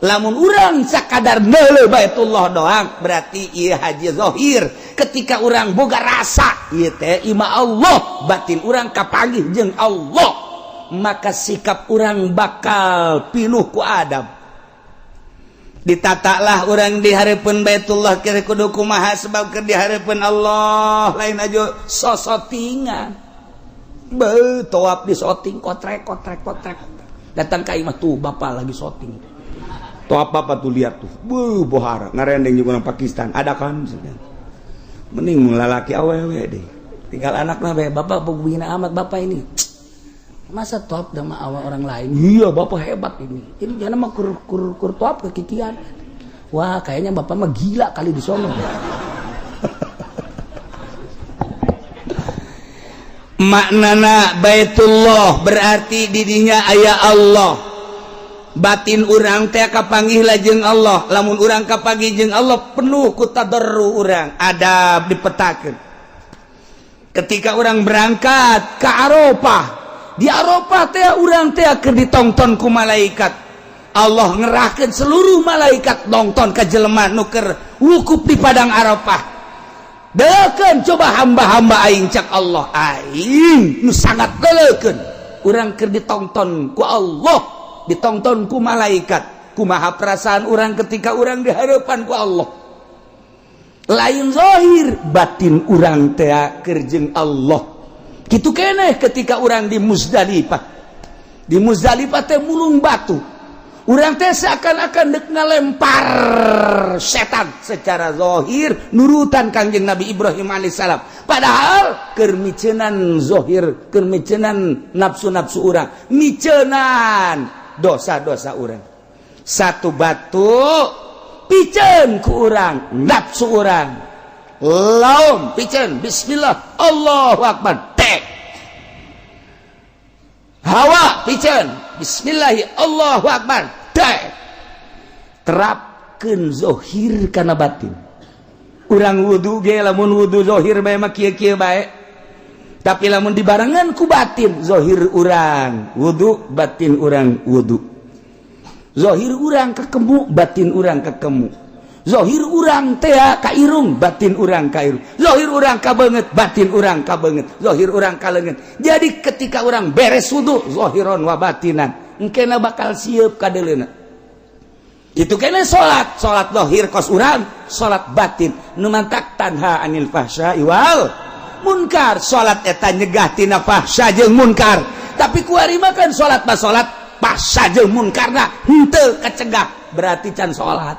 Lamun urang sakadar neuleuh Baitullah doang, berarti ieu haji zahir. Ketika urang boga rasa ieu teh imah Allah, batin urang kapanggih jeung Allah, maka sikap urang bakal pinuh ku adab. Ditatalah urang di hareupeun Baitullah kira kudu kumaha, sebab keur di hareupeun Allah, lain aja sosotingan. Be toap di soting kotrek kotrek kotrek. Datang ka imah tuh bapak lagi soting. Toap bapak tuh lihat tuh. Beuh, bohara ngarendeng juga orang Pakistan ada kan. Mending lalaki awewe deh. Tinggal anak lah bapak begini amat bapak ini. Masa top sama awal orang lain? Iya, bapak hebat ini. Ini jangan mah kur kur kur top kekikian. Wah, kayaknya bapak mah gila kali di sono. Maknana Baitullah berarti didinya aya Allah. Batin urang teh kapanggih lajeng Allah. Lamun urang kapanggih jeung Allah penuh ku tadarru urang, adab dipetakeun. Ketika urang berangkat ke Arafah, di Arafah teh urang teh keur ditongton ku malaikat. Allah ngerahkeun seluruh malaikat nonton ka jelema nu keur wukuf di padang Arafah. Deukeun coba hamba-hamba aing, cak Allah, aing nu sangat deukeun. Urang keur ditongton ku Allah, ditongton ku malaikat. Kumaha perasaan urang ketika urang di hadapan ku Allah? Lain zahir, batin urang teh keur jeung Allah. Kitu keneh ketika urang di Muzdalifah. Di Muzdalifah teh mulung batu. Urang teh seakan-akan dek ngalempar setan secara zahir nurutan Kangjeng Nabi Ibrahim alaihissalam. Padahal keur micenan zahir, keur micenan nafsu-nafsu urang, micenan dosa-dosa urang. Satu batu piceun ku urang, nafsu urang. Laum piceun, bismillah, Allahu akbar. Tek. Hawa piceun, bismillahi, Allahu akbar. Tek. Terapkeun zahir kana batin. Urang wudu ge lamun wudu zahir bae mah kieu-kieu bae. Tapi lamun dibarengan ku batin, zahir urang wudu, batin urang wudu. Zahir urang kekemu, batin urang kekemu. Zohir urang teh ka irung, batin urang ka irung. Zohir urang ka beungeut, batin urang ka beungeut. Zohir urang ka leungeun. Jadi ketika urang beres wudu zohiron wa batinan, engkena bakal siap kadeleuna. Itu kena salat, salat zohir kos urang, salat batin. Nu mantak tanha anil fahsya wal munkar. Salat eta nyegah tina fahsya jeung munkar. Tapi kuari mah kan salat mah salat fahsya jeung munkarna henteu kecegah, berarti can salat.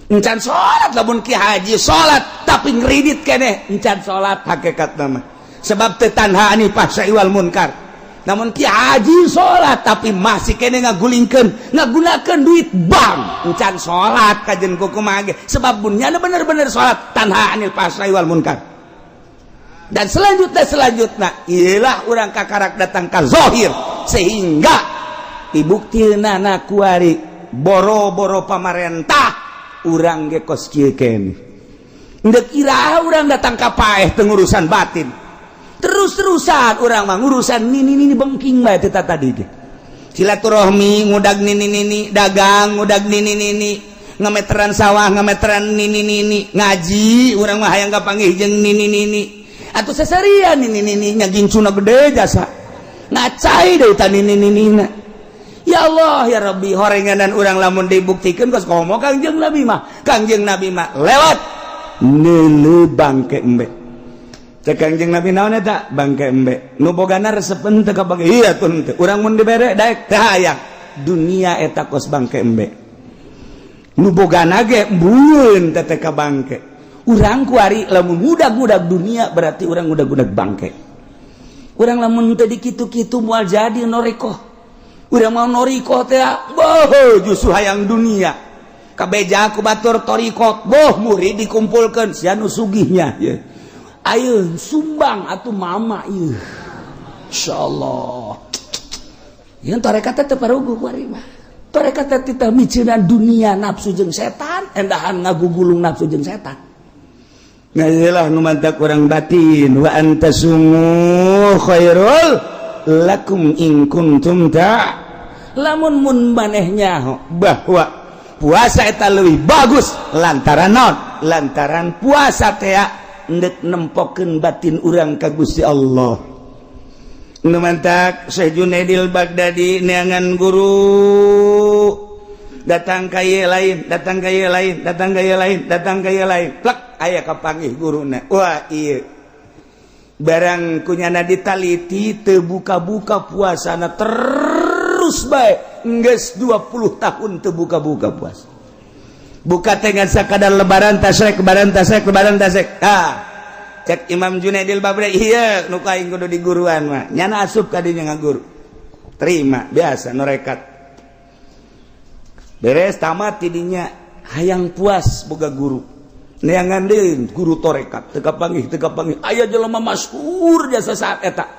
Encan salat lamun ki haji salat tapi ngeridit keneh, encan salat hakikat nama. Sebab teu tanha anil fahsya wal munkar. Namun ki haji salat tapi masih keneh ngagulingkeun, ngagunakeun duit bank, encan salat kajen kumaha ge. Sebab bunyana bener-bener salat tanha anil fahsya wal munkar. Dan selanjutnya ialah urang kakarak datang ka zohir sehingga dibuktina na kuari boro-boro pamarentah urang ge kos kieu keneh. Ndek iraha urang datang ka paeh teu ngurusan batin. Terus-terusan urang mah ngurusan nini nini bengking bae teh tadi ge. Silaturahmi ngudag nini nini, dagang ngudag nini nini, ngameteran sawah ngameteran nini nini, ngaji urang mah hayang kapanggih jeung nini nini. Atuh seserian nini nini nya gincuna gede jasa. Ngacai deui ta nini nini. Ya Allah ya Rabbi, horenganan urang lamun dibuktikan kos komo Kangjeng Nabi mah. Kangjeng Nabi mah lewat neuleu bangke embe. Cek Kangjeng Nabi naon eta? Bangke embe. Nu bogana resepen teu ka bangke. Iya tuh henteu. Urang mun dibere daek teu hayang. Dunia eta kos bangke embe. Nu bogana ge embun teh ka bangke. Urang kuari lamun ngudag-ngudag dunia berarti urang ngudag-ngudag bangke. Urang lamun teu dikitu-kitu moal jadi norikoh. Urang mau norikoh teh boh justru hayang dunia. Kabeja ku batur torikot boh murid dikumpulkeun sia nu sugihnya ye. Ayo sumbang atuh mama ieu. Insyaallah. Yang tarekat teh teu paruguh kuari mah. Tarekat teh titah miceunan dunia nafsu jeung setan, endahan ngagugulung nafsu jeung setan. Ngajilah nu mantak urang batin wa antasumu khairul lakum in kuntum ta. Lamun mun manehnya bahwa puasa eta leuwih bagus lantaran naon? Lantaran puasa teh endek nempokeun batin urang ka Gusti Allah. Nu mantak Syekh Junaidil Baghdadi neangan guru datang ka ieu lain, datang ka ieu lain, datang ka ieu lain, datang ka ieu lain. Plek aya kapanggih guruna. Wah ieu barang kunyana ditaliti teu buka-buka puasana terus bae geus 20 tahun teu buka-buka puasa. Buka teh ngan sakadar lebaran tasrek, lebaran tasrek, lebaran tasrek. Ah, cek Imam Junaidil Baghdadi ieu nu aing kudu diguruan mah. Nyana asup ka dinya ngaguru. Terima biasa norekat. Beres tamat tidinya hayang puas boga guru. Neangan deui guru torekat teu kapanggih, teu kapanggih. Aya jelema masyhur jasa saat eta.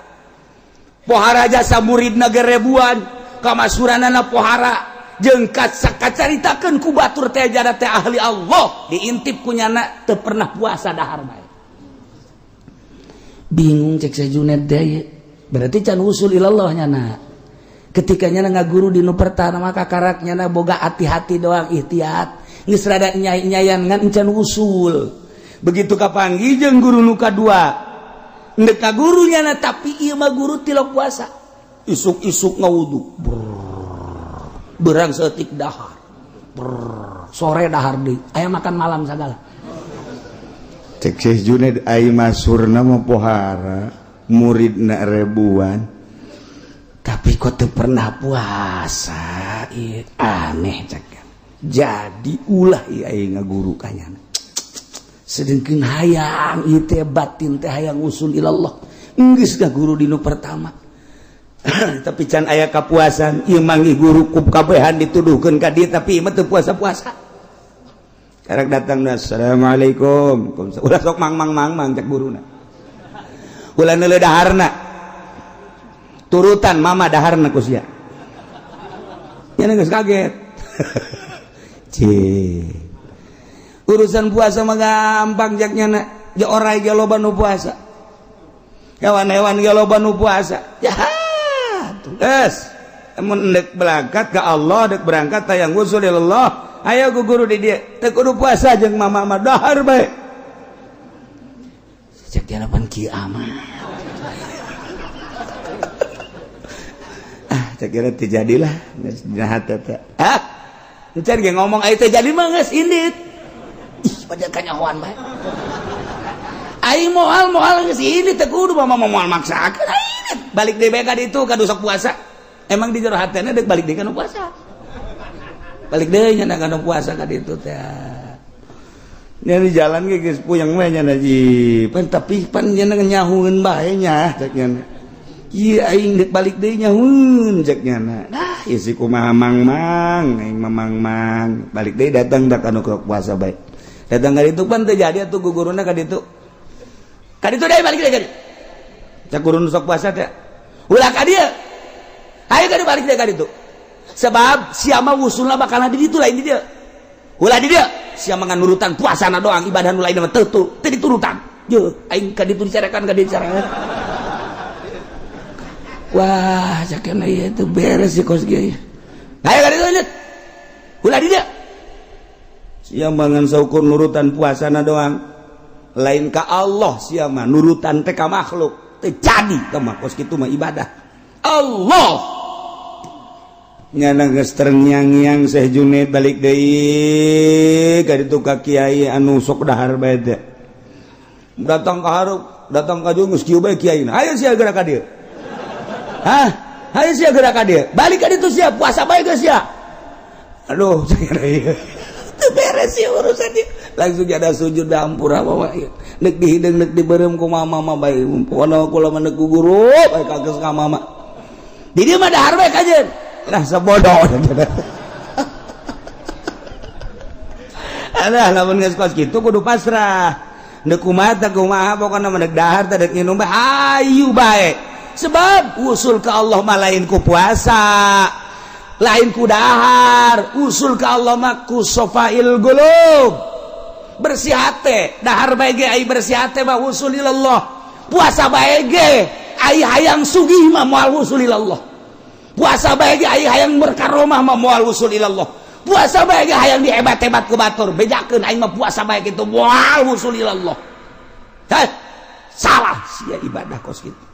Pohara jasa muridna ge ribuan, kamasyhuranana pohara jeung kacaritakeun ku batur teh jada teh ahli Allah, diintip ku nyana teu pernah puasa dahar bae. Bingung cek Syekh Junaid teh, berarti can usul ilallah nyana. Ketika nyana ngaguru di nu pertama maka karak nyana boga hati-hati doang ikhtiat. Geus rada nyai-nyayan ngan encan usul. Begitu kapanggih jeung guru nu kadua, ndek ka guru nyana tapi ieu mah guru tilok puasa. Isuk-isuk ngawudu. Berang setik dahar. Brrr, sore dahar deui. Aya makan malam sagala. Cek Syekh Junaid ai masurna mah pohara, muridna ribuan. Tapi kok teu pernah puasa? Ieu aneh cek. Jadi ulah ieu aing ngaguru ka nyana. Sedengkeun hayang ieu teh batin teh hayang usul ilallah. Geus guru di nu pertama. Tapi can aya kapuasan, ieu manggih guru ku kabehan dituduhkeun ka dieu tapi ieu mah teu puasa-puasa. Karek datang, assalamualaikum. Ulah sok mang mang mang mang cek guruna. Ulah neuleuh daharna. Turutan mama daharna ku sia. Nya geus kaget. Cih. Urusan puasa mah gampang jak nyana. Ja orai ge loba nu puasa. Hewan-hewan ge loba nu puasa. Ya Geus. Mun dek berangkat ke Allah, dek berangkat tayang usul Allah. Ayo ku guru di dieu teu kudu puasa jeung mama mah dahar bae. Cek dia pan kieu amat. Ah, cek kira teu jadilah geus dina hate teh. Ah, encan ge ngomong aya teu jadi mah geus indit. Ih, pada kanyahoan bae. Aing moal moal geus indit teu kudu mama moal maksakeun aing. Balik deui bae ka ditu ka sok puasa. Emang di jero hatena deuk balik deui ka nu puasa. Balik deui nya ka nu puasa ka ditu teh. Nya di jalan ge geus puyeng we nya ji. Pan tapi pan nya nyahueun bae nya cek nya. Ieu aing deuk balik deui nyahueun cek nya. Nah, ieu si kumaha mang-mang, aing mah mang-mang. Balik deui datang da ka nu puasa bae. Datang ka ditu pan teu jadi atuh guguruna ka ditu. Ka ditu deui balik deui ka ditu. Cek guru nu sok puasa teh. Ulah ka dieu. Ayo ka balik deui ka ditu. Sebab siapa wusulna bakal di ditu lain di dieu. Ulah di dieu. Siapa ngan nurutan puasana doang, ibadah nu lain mah teu teu diturutan. Yeuh, aing ka ditu dicarekan ka dieu dicarekan. Wah, cakena ieu teu beres sih kos kieu. Ayo ka ditu lanjut. Ulah di dieu. Siapa ngan saukur nurutan puasana doang. Lain ka Allah siapa nurutan teh ka makhluk. Teu jadi teh mah kos kitu mah ibadah. Allah nyana geus terngiang-ngiang Syekh Junaid balik deui ka ditu ka kiai anu sok dahar bae teh. Datang ka hareup, datang ka dieu geus kieu bae kiaina. Hayu sia geura ka dieu. Hah? Hayu sia geura ka dieu. Balik ka ditu sia puasa bae geus sia. Aduh, ieu. Teu beres ieu urusan ieu. Langsung ada sujud hampura mama ieu. Neuk dihideung neuk dibeureum ku mama mah bae. Pokona kula mah neuk guru bae kageus ka mama. Di dieu mah dahar bae kajeun. Nah, sebodoh. Alah, lamun geus kos kitu kudu pasrah. Deuk kumaha teh kumaha pokona mah deuk dahar teh deuk nginum bae hayu bae. Sebab usul ke Allah mah lain ku puasa, lain ku dahar, usul ke Allah mah ku sofail qulub. Bersih hate, dahar bae ge ai bersih hate mah usul ilallah. Puasa bae ge ai hayang sugih mah moal usul ilallah. Puasa bae ge ai hayang berkaromah mah moal usul ilallah. Puasa bae ge hayang dihebat-hebat ku batur, bejakeun aing mah puasa bae kitu moal usul ilallah. Heh, salah sia ibadah kos kitu.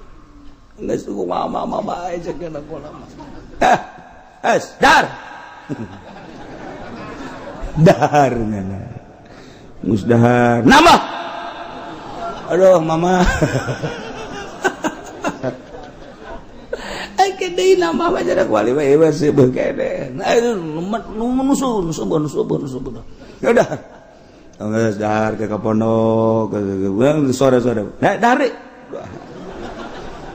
Geus kumaha mama bae cek kana kula mah. Heh, es dar. Dahar ngana. Geus dahar. Nambah. Aduh mama. Deui nambah mah jarak wali mah ieu seubeut kene. Nusun nusun nusun nusun. Ya udah. Geus dahar ke pondok, sore-sore. Nah, dahar.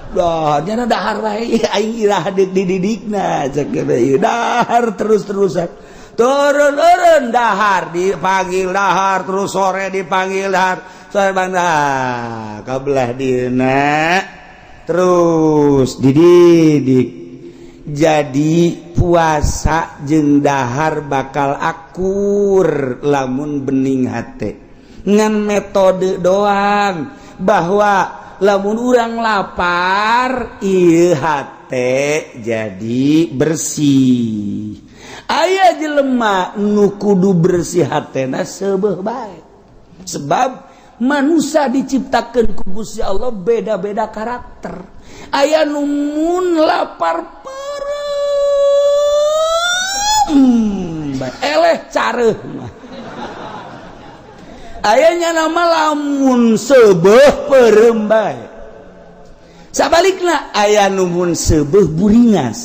Dah, nyana dahar bae aing irah deuk dididikna cek ieu dahar terus-terusan. Turun-turun dahar dipanggil dahar terus sore dipanggil dahar. Sore bang dah kabelah dieuna. Terus dididik jadi puasa jeung dahar bakal akur lamun bening hate ngan metode doang bahwa lamun urang lapar ieu hate jadi bersih. Aya jelema nu kudu bersih hatena seubeuh bae sebab manusia diciptakan ku Gusti Allah beda-beda karakter. Aya nu mun lapar peureum bae eleh careuh mah. Aya nya nama lamun seubeuh peureum bae. Sabalikna aya nu mun seubeuh buringas.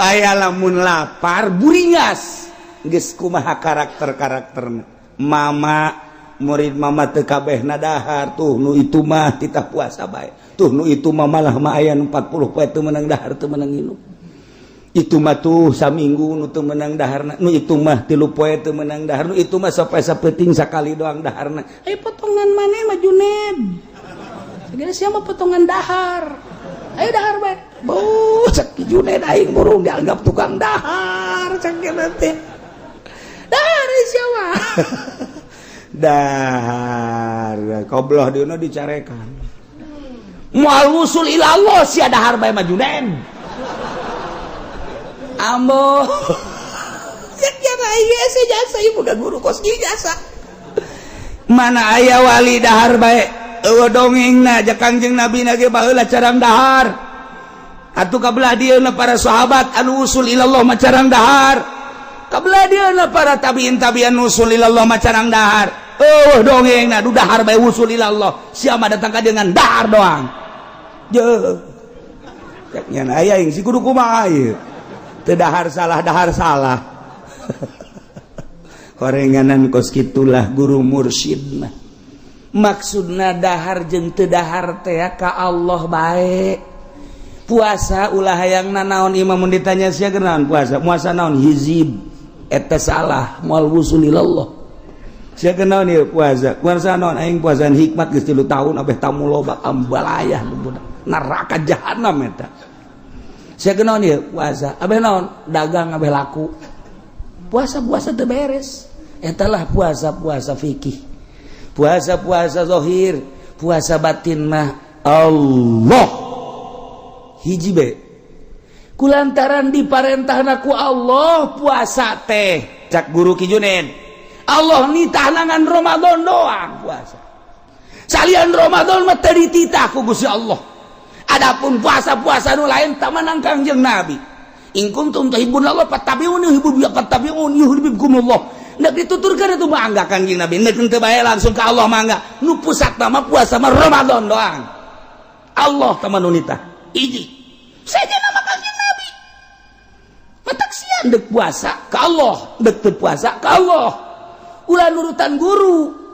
Aya lamun lapar buringas. Geus kumaha karakter-karakterna. Mama murid mama teu kabehna dahar tuh nu itu mah titah puasa bae tuh nu itu mah malah mah aya nu 40 poe teu meunang dahar teu meunang nginum itu mah tuh saminggu nu teu meunang daharna nu itu mah 3 poe teu meunang dahar nu itu mah sampai sapeuting sakali doang daharna. Aya potongan maneh mah Juned segala sia mah potongan dahar ayo dahar bae beuh cek Juned aing burung dianggap tukang dahar cek teh dahar sia mah. Dahar kobloh dieuna dicarekan moal wusul ila Allah sia dahar bae mah Junen ambo. Aing jasa ieu boga guru kos jasa. Mana aya wali dahar bae? Eueuh dongengna ja. Kangjeng Nabi na ge baheula carang dahar atuh. Kabelah dieuna para sahabat anu usul ilallah mah carang dahar. Kabelah dieuna para tabiin tabiin usul ilallah mah carang dahar. Eueuh dongengna du dahar bae usul ilallah. Siapa datang ka dengan dahar doang je? Cek nyan aya yang si kudu kumaha ieu? Teu dahar salah, dahar salah. Horenganan kos kitulah guru mursyid mah. Maksudna dahar jeung teu dahar teh ka Allah bae. Puasa ulah hayang nanaon imam mun ditanya, "Sia naon puasa?" "Puasa naon? Hizib." Eta salah, moal wusul ilallah. "Sia naon ieu puasa?" "Puasa naon? Aing puasaan hikmat geus 3 tahun abeh tamu loba." Ambalayah budak, neraka jahanam eta. "Sia naon ieu puasa?" "Abeh naon? Dagang abeh laku." Puasa puasa teu beres. Etalah puasa-puasa fikih, puasa-puasa zohir. Puasa batin mah Allah hiji be. Kulantaran diparentahna ku Allah puasa teh, cak guru Ki Junen, Allah nitahna ngan Ramadan doang puasa. Salian Ramadan mah teu dititah ku Gusti Allah. Adapun puasa-puasa nu lain tak menang Kangjeng Nabi, "In kuntum tuhibbunallah fattabi'uni fattabi'uni yuhibbukumullah." Nek dituturkan itu mangga Kangjeng Nabi, nek teu bae langsung ke Allah mangga. Nu pusat mah puasa mah Ramadan doang. Allah teman nitah hiji saja nama Kangjeng Nabi. Matak sian dek puasa ke Allah, dek teu puasa ke Allah. Ulah nurutan guru.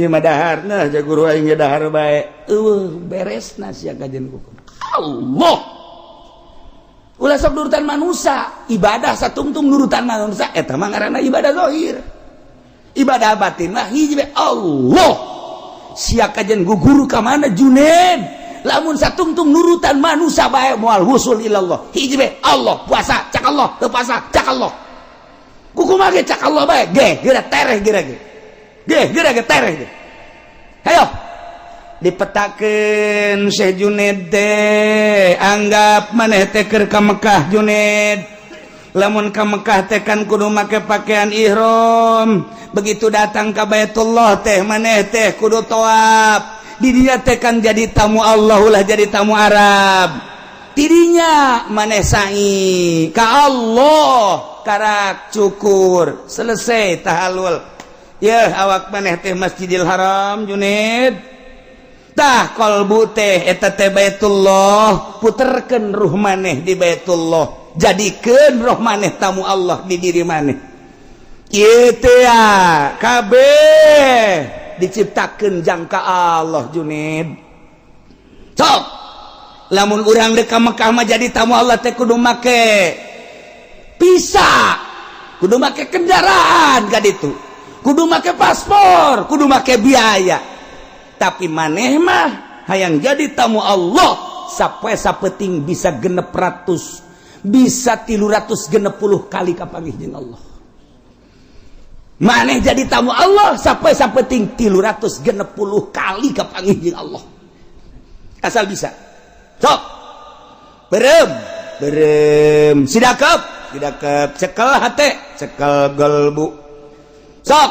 Ieu mah dahar, nah ja guru aing ge dahar bae. Eueuh beresna sia kajian hukum. Allah ulah sok nurutan manusia. Ibadah satungtung nurutan manusia eta mah ngaranna ibadah zahir. Ibadah batin mah hiji bae, Allah. Sia kajian guru ka mana, Juned? Lamun satungtung nurutan manusia bae moal wusul ilallah. Hiji bae, Allah. Puasa cak Allah, teu puasa cak Allah, kumaha ge cak Allah bae ge. Geura tereh, geura ge ge, geura ge tereh ge. Hayo dipetakeun Syekh Juned teh. Anggap maneh teh keur ka Mekah, Juned. Lamun ka Mekah teh kan kudu make pakaian ihram. Begitu datang ka Baitullah teh, maneh teh kudu tawaf di dinya teh kan. Jadi tamu Allah, ulah jadi tamu Arab. Tidinya maneh sa'i ka Allah, karak cukur, selesai tahalul ya. Awak maneh teh Masjidil Haram, Juned. Tah, kolbu teh eta teh Baitullah. Puterkeun ruh maneh di Baitullah, jadikeun roh maneh tamu Allah di diri maneh. Ieu teh ya kabeh diciptakeun jangka Allah, Junid. Sok lamun urang dek ka Mekah mah jadi tamu Allah teh kudu make visa, kudu make kendaraan ka ditu, kudu make paspor, kudu make biaya. Tapi maneh mah hayang jadi tamu Allah sampai sapeting bisa 600, bisa 360 kali kapanggih jeung Allah. Maneh jadi tamu Allah sampai sapeting 360 kali kapanggih jeung Allah, asal bisa. Sok berem berem, sidakep sidakep, cekel hate, cekel gelbu. Sok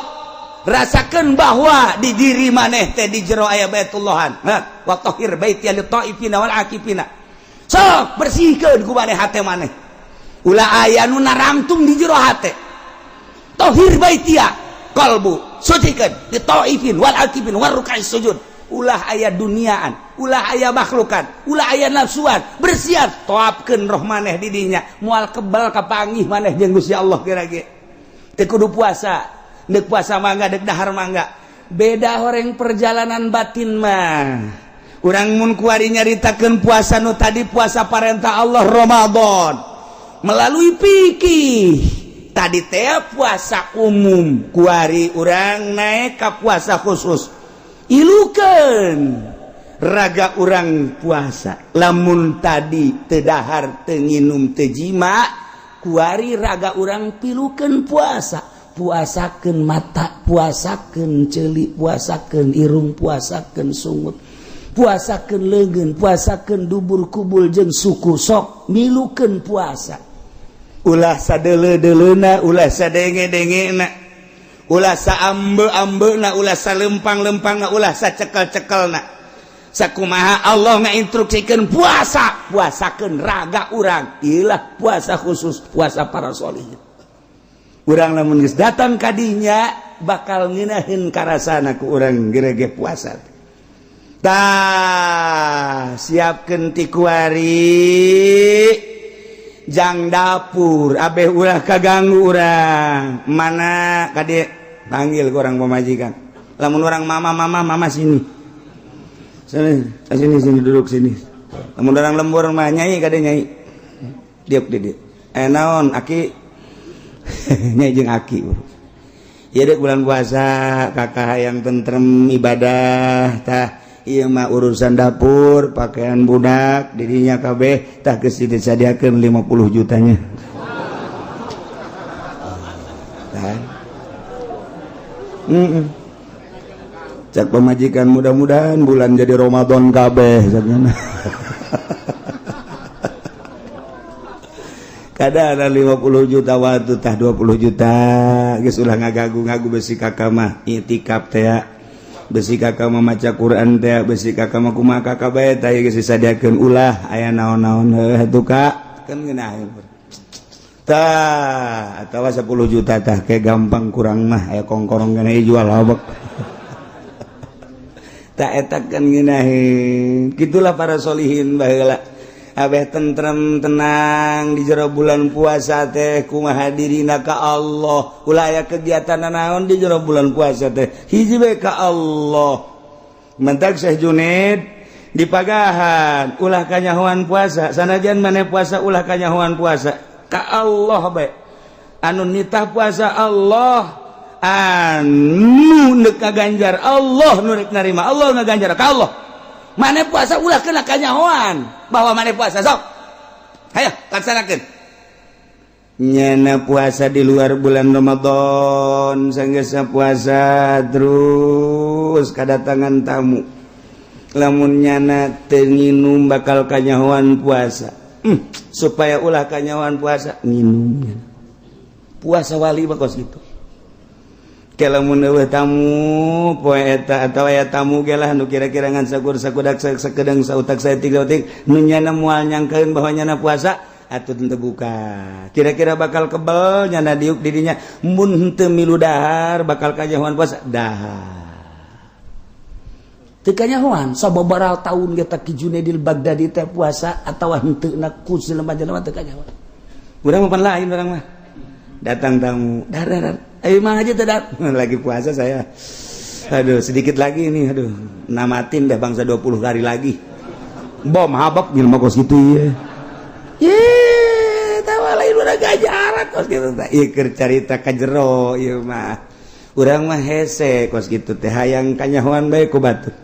rasakan bahwa di diri maneh teh di jero aya Baitullahan. Wa tahhir baiti lit taifina wal akifina. Sok bersihkeun ku maneh hate maneh, ulah aya nu narangtung di jero hate. Tahhir baitia, qalbu sucikeun, li taifin wal akifin war ruk'is sujud. Ulah aya duniaan, ulah aya makhlukan, ulah aya nafsuan. Bersihan, toapkeun roh maneh di dinya, moal kebal kapanggih maneh jeung Gusti Allah. Kira-kira teu kudu puasa. Dek puasa mangga, dek dahar mangga, beda horeng perjalanan batin mah. Urang mun kuari nyaritakeun puasa nu tadi, puasa parentah Allah Ramadan melalui fikih tadi teh puasa umum, kuari urang naik ka puasa khusus. Ilukeun raga urang puasa. Lamun tadi teu dahar, teu nginum, teu jima, kuari raga urang pilukeun puasa. Puasakeun mata, puasakeun ceuli, puasakeun irung, puasakeun sungut, puasakeun leungeun, puasakeun dubur, kubul jeung suku. Sok milukeun puasa. Ulah sadeuleu-deuleuna, ulah sadenge-dengena, ulah saambe-ambena, ulah salempang-lempangna, ulah sacekel-cekelna. Sakumaha Allah ngainstruksikeun puasa, puasakeun raga urang. Ilah puasa khusus, puasa para sholihin. Urang lamun geus datang kadinya bakal ngeunaheun karasana ku urang gerege puasa. Tah, siapkeun ti kuari jang dapur abeh ulah kaganggu urang. Mana kade panggil ke orang pemajikan. Lamun orang mama, mama, mama, sini sini sini sini, duduk sini. Lamun orang lembur mah nyai, kade nyai, diuk di dieu. Eh, naon, aki? Nyai jeung aki, bro. Ya dek bulan puasa kakak yang tentrem ibadah. Tah, ieu mah urusan dapur, pakaian budak dirinya kabeh, tah geus disadiakeun 50 jutanya. Tah. Cak pemajikan, mudah-mudahan bulan jadi Ramadan kabeh cakna. Kada ada 50 juta waktu, tah 20 juta geus, ulah ngagagu-ngagu, besi kakak mah itikaf teh ya. Besi kakak mah maca Quran teh, besi kakak mah kumaha kakak bae, tah geus disadiakeun, ulah aya naon-naon heuh atuh, Kak, kan ngeunaheun. Tah, atawa 10 juta, tah kayak gampang kurang mah aya kongkorong kana jual habek. Tak eta kan ngeunaheun. Gitulah para solihin baheula, abeh tentrem, tenang di jero bulan puasa teh. Kumaha dirina ka Allah, ulah aya kegiatan naon di jero bulan puasa teh, hiji bae ka Allah. Mentak Syekh Junaid dipagahan ulah kanyahoan puasa. Sanajan maneh puasa, ulah kanyahoan puasa, ka Allah bae. Anu nitah puasa Allah, anu neuk ngaganjar Allah, nu rek narima Allah, ngaganjar ka Allah. Maneh puasa ulah kena kanyahoan bahwa maneh puasa. Sok hayo laksanakeun. Nyana puasa di luar bulan Ramadan, sanggeusna puasa terus kedatangan tamu, lamun nyana teu nginum bakal kanyahoan puasa. Supaya ulah kanyahoan puasa, nginum nyana. Puasa wali mah kos gitu. Lamun eueuh tamu poe eta atawa aya tamu ge lah nu kira-kira ngan sakur sakudak sakedeng sautak saeutik sautik, nu nyana moal nyangkeun bahwa nyana puasa atuh teu buka. Kira-kira bakal kebel nyana diuk didinya, mun henteu milu dahar bakal kanyahoan puasa, dahar teu kanyahoan. Sababaraha taun ge Ki Junaidil Baghdadi teh puasa atawa henteu na ku jelema-jelema teu kanyahoan. Urang mah pan lain, urang mah datang tamu, dar dar, ayo mah aja tidak lagi puasa saya, aduh, sedikit lagi ini, aduh, namatin dah bangsa 20 hari lagi, bom habak jelema kos kitu ieu. Ye, tawa lain urang gajaran kos kitu teh. Ieu keur carita ka jero ieu mah. Urang mah hese kos kitu teh, hayang kanyahoan bae ku batur.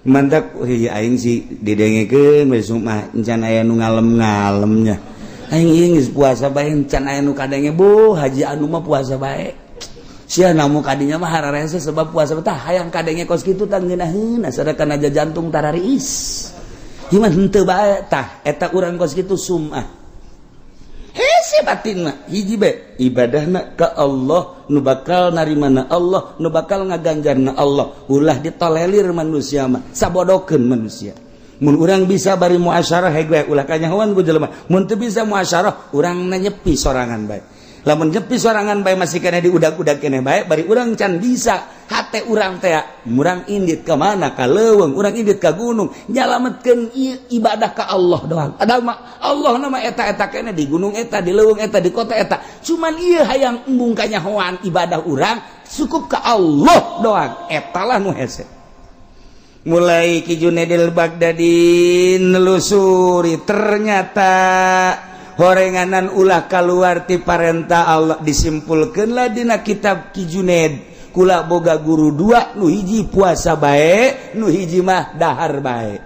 Mantak ieu aing sih didengekeun we mah encan aya nu ngalem-ngalemnya. Aing ieu geus puasa bae encan aya nu kadenge, bu haji anu mah puasa bae. Sia namu kadinya mah hararese sebab puasa tah hayang kadenge kos kitu tah ngeunaheun sadakan aja jantung tarariis. Gimana henteu bae tah eta urang kos kitu sumah. Hese batin mah hiji bae ibadahna ka Allah, nu bakal narimana Allah, nu bakal ngaganjarna Allah. Ulah ditolelir manusia mah, sabodokeun manusia. Mun urang bisa bari muasyarah hege ulah kanyahoan ku jelema. Mun teu bisa muasyarah, urang nyepi sorangan bae. Lamun nyepi sorangan bae masih kena diudag-udag keneh bae, bari urang can bisa hate urang teh, urang indit ka mana, ka leuweung, urang indit ka gunung, nyalametkeun ibadah ka Allah doang. Ada mah Allah nama eta-eta keneh di gunung eta, di leuweung eta, di kota eta, cuman ieu hayang embung kanyahoan ibadah urang cukup ka Allah doang, eta lah nu hese. Mulai Ki Junaidil Baghdadi nelusuri, ternyata horenganan ulah keluar ti parentah Allah. Disimpulkanlah dina kitab Ki Junaid, kula boga guru dua, nu hiji puasa bae, nu hiji mah dahar bae.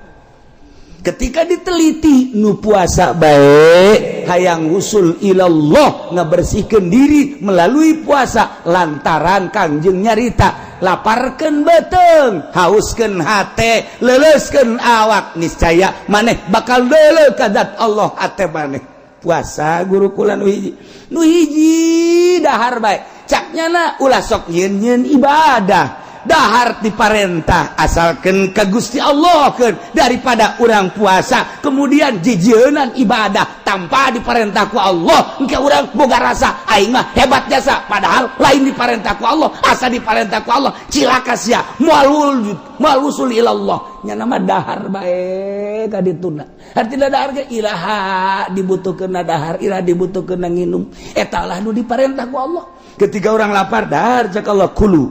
Ketika diteliti, nu puasa bae hayang usul ilallah, ngabersihkan diri melalui puasa, lantaran Kangjeng nyarita laparkeun beuteung, hauskeun hate, leleskeun awak, niscaya maneh bakal deuleu ka zat Allah hate maneh. Puasa guru kula nu hiji, nu hiji dahar bae. Cak nyana ulah sok nyeun ibadah, dahar diparentah asalkan ke Gusti Allah keun, daripada urang puasa kemudian jijienan ibadah tanpa diparentah ku Allah. Engke urang boga rasa aing mah hebat jasa, padahal lain diparentah ku Allah. Asa diparentah ku Allah, cilaka sia, moal wujud, moal wusul ilallah. Nya nama dahar bae ka dituna. Artina dahar ge iraha dibutuhkeun dahar, iraha dibutuhkeun nginum, eta lah nu diparentah ku Allah. Ketika orang lapar, dahar, cak Allah, kulu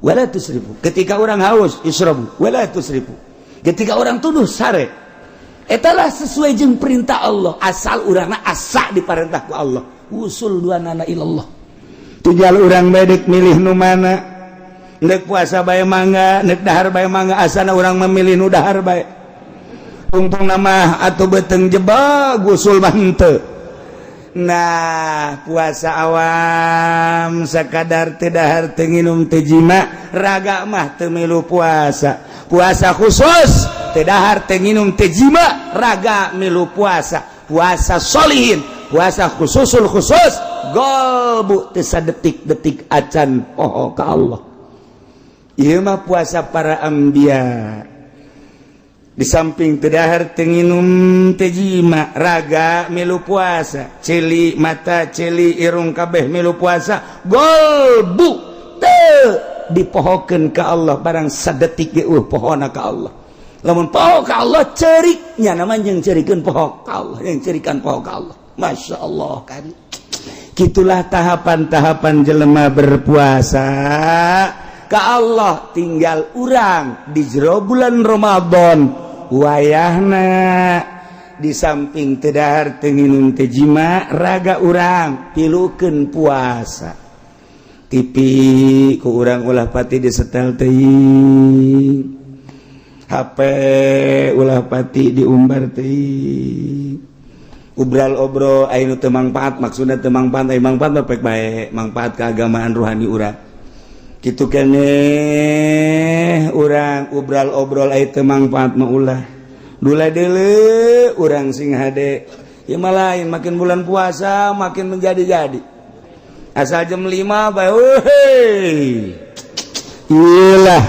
wala tusrifu. Ketika orang haus, isrobu wala tusrifu. Ketika orang tunduh, sare. Etalah sesuai jeung perintah Allah, asal urangna asa diparentah ku Allah, usul dua nana ilallah. Tinggal urang bedek milih nu mana. Nek puasa bae mangga, nek dahar bae mangga, asana urang memilih nu dahar bae. Tungtung nama atau beteng jebak gusul mah henteu. Nah, puasa awam sekadar teu dahar, teu nginum, teu jima, raga mah teu milu puasa. Puasa khusus teu dahar, teu nginum, teu jima, raga milu puasa. Puasa solihin, puasa khususul khusus, golbu teu sadetik-detik acan poho ka Allah. Ieu mah puasa para anbiya. Di samping teu dahar, teu nginum, teu jima, raga milu puasa, ceuli mata, ceuli irung, kabeh milu puasa, golbu teu dipohokeun ka Allah barang sadetik ge eueuh pohona ka Allah. Lamun poho ka Allah, ceriknya namanya yang cerikeun poho ka Allah, yang cerikan poho ka Allah. Masya Allah kan. Gitulah tahapan-tahapan jelema berpuasa ke Allah. Tinggal urang di jero bulan Ramadan wayahna, di samping teu dahar, teu nginum, teu jima, raga urang pilukeun puasa. TV ku urang ulah pati disetel teuing, HP ulah pati diumbar teuing, ubral obrol anu teu mangpaat. Maksudna teu mangpaat, aya mangpaat mah pek bae, mangpaat keagamaan ruhani urang kitu keneh. Urang ubral obrol aya teu mangpaat mah ulah dula deuleu urang sing hade. Ieu mah lain, makin bulan puasa makin menjadi-jadi. Asal jam 5 bae, weh, ilah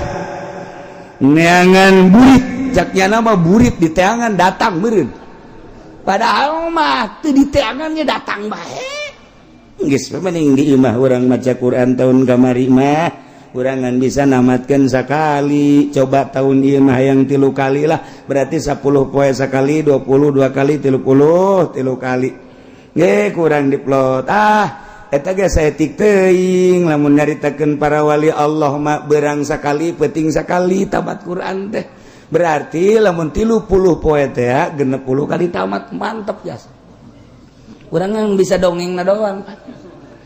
neangan burit, caknya nama burit di teangan datang meureun, padahal mah teu di teangannya datang bae. Geus mending di imah urang maca Quran. Tahun kamari mah urang ngan bisa namatkeun sakali, coba tahun ieu mah yang 3 kali lah, berarti 10 poe sakali, 20 dua kali, 30 3 kali ge kurang diplot. Ah, eta ge saeutik teuing. Lamun nyaritakeun para wali Allah mah berang sakali, peuting sakali tamat Quran teh. Berarti lamun 30 poe teh 60 kali tamat, mantep jas. Urang yang bisa dongeng na doang.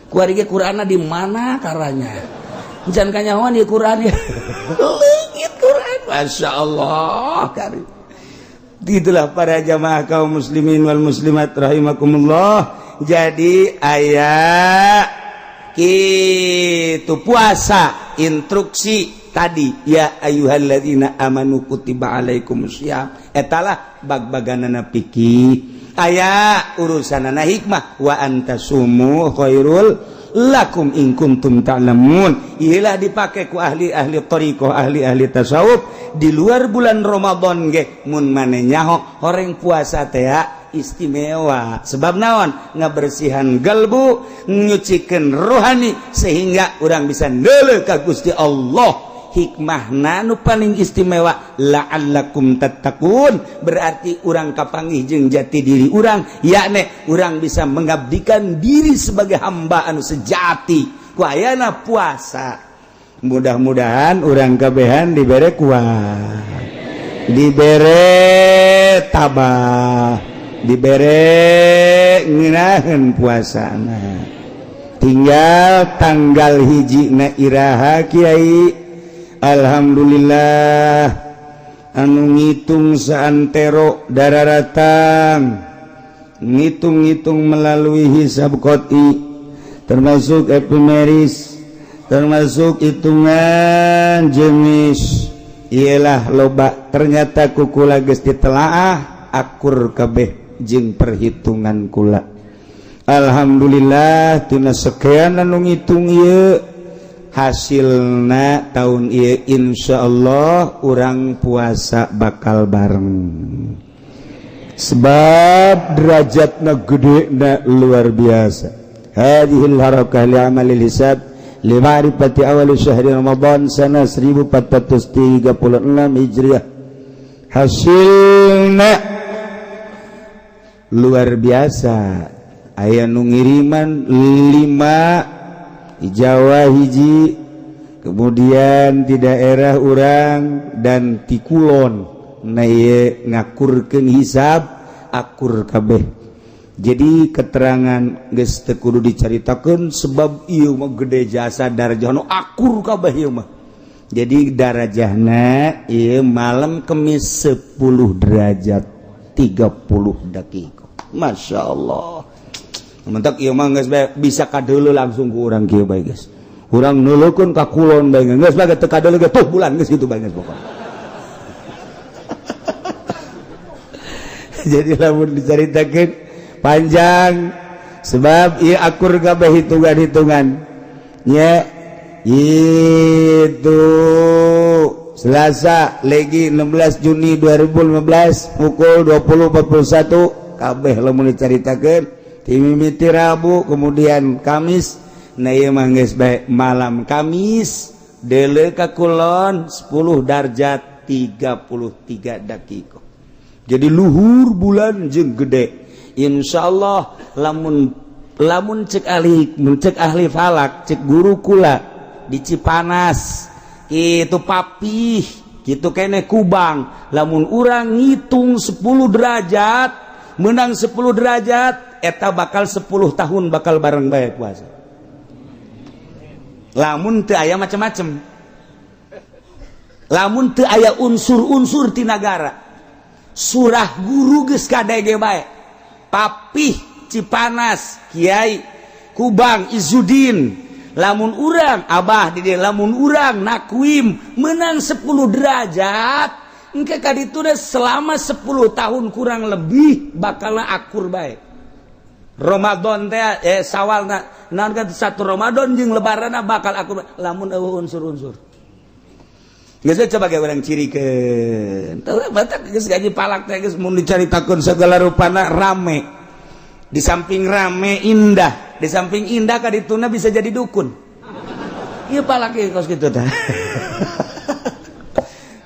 Kuari ge Qur'anna di mana karanya? Jangan kanyahoan di Quran ya. Leungit Quran. Masya Allah. Kari. Itulah para jamaah kaum muslimin wal muslimat rahimakumullah. Jadi ayat itu puasa instruksi tadi, ya ayyuhalladzina amanu kutiba alaikumusiyam, etalah bag-baganana fikih, aya urusanana hikmah, wa antasumu khairul lakum in kuntum ta'lamun. Iyalah dipake ku ahli-ahli thariqah, ahli-ahli tasawuf di luar bulan Ramadan ge. Mun mane nyaho horeng puasa teh istimewa, sebab naon? Ngabersihan galbu, nyucikeun rohani, sehingga orang bisa neuleuh ka Gusti Allah. Hikmah nu paling istimewa, la'allakum tattaqun, berarti urang kapanggih jeung jati diri urang, yakni urang bisa mengabdikan diri sebagai hamba anu sejati ku ayana puasa. Mudah-mudahan urang kabehan dibere kuat, dibere tabah, dibere ngeunaheun puasana. Tinggal tanggal 1 na iraha, Kiai? Alhamdulillah, anu ngitung saantero dararatang, ngitung-ngitung melalui hisab qot'i, termasuk epimeris, termasuk hitungan jenis, ialah loba. Ternyata kukula geus ditelaah akur kabeh. Jeung perhitungan kula, alhamdulillah, tina sekian anu ngitung ieu hasilna, tahun ieu Insya Allah urang puasa bakal bareng, sebab derajatna gede na luar biasa. Hadhil harakah li amalil hisab li ma'rifati awal syahri Ramadan sana 1436 Hijriah. Hasilna luar biasa, aya nu ngiriman 5 di Jawa, hiji kemudian di daerah urang dan ti kulon. Nah, ieu ngakurkeun hisab akur kabeh. Jadi keterangan geus teu kudu dicaritakeun, sebab ieu mah gede jasa darajah nu akur kabeh ieu mah. Jadi darajahna ieu malam Kemis 10 derajat 30 detik. Masya Allah, mentak ieu mah geus bisa kadeuleu langsung ku urang kieu bae. Geus urang neuleukeun ka kulon bae, geus bae teu kadeuleu ge, tuh bulan geus kitu bae geus pokona. Jadi lamun dicaritakeun panjang, sebab ieu akur kabeh hitungan-hitungan nya. Itu Selasa lagi 16 Juni 2015 pukul 20.41 kabeh lamun dicaritakeun timimiti Rabu, kemudian Kamis. Nah, ieu mah geus bae malam Kamis deuleu ka kulon 10 derajat 33 dakika. Jadi luhur bulan jeung gede. Insya Allah lamun lamun cek ahli falak, cek guru kula di Cipanas itu, Papih gitu kene, Kubang, lamun urang ngitung 10 derajat menang 10 derajat, eta bakal 10 tahun bakal bareng bae puasa, lamun teu aya macem-macem, lamun teu aya unsur-unsur ti nagara. Surah guru geus kadege bae, Papih, Cipanas, Kiai Kubang Izudin, lamun urang Abah di dieu, lamun urang nakwim menang 10 derajat engke ka ditu selama 10 tahun kurang lebih bakal akur bae. Ramadan teh, Sawal naon kan, satu Ramadan jeung Lebaran bakal akur bae, lamun euweuh unsur-unsur. Geus coba ge urang cirikeun. Teu batak geus gaji palak teh geus mun dicaritakeun segala rupana rame. Di samping rame indah, di samping indah kadituna bisa jadi dukun. Ieu palak ieu kos kitu tah.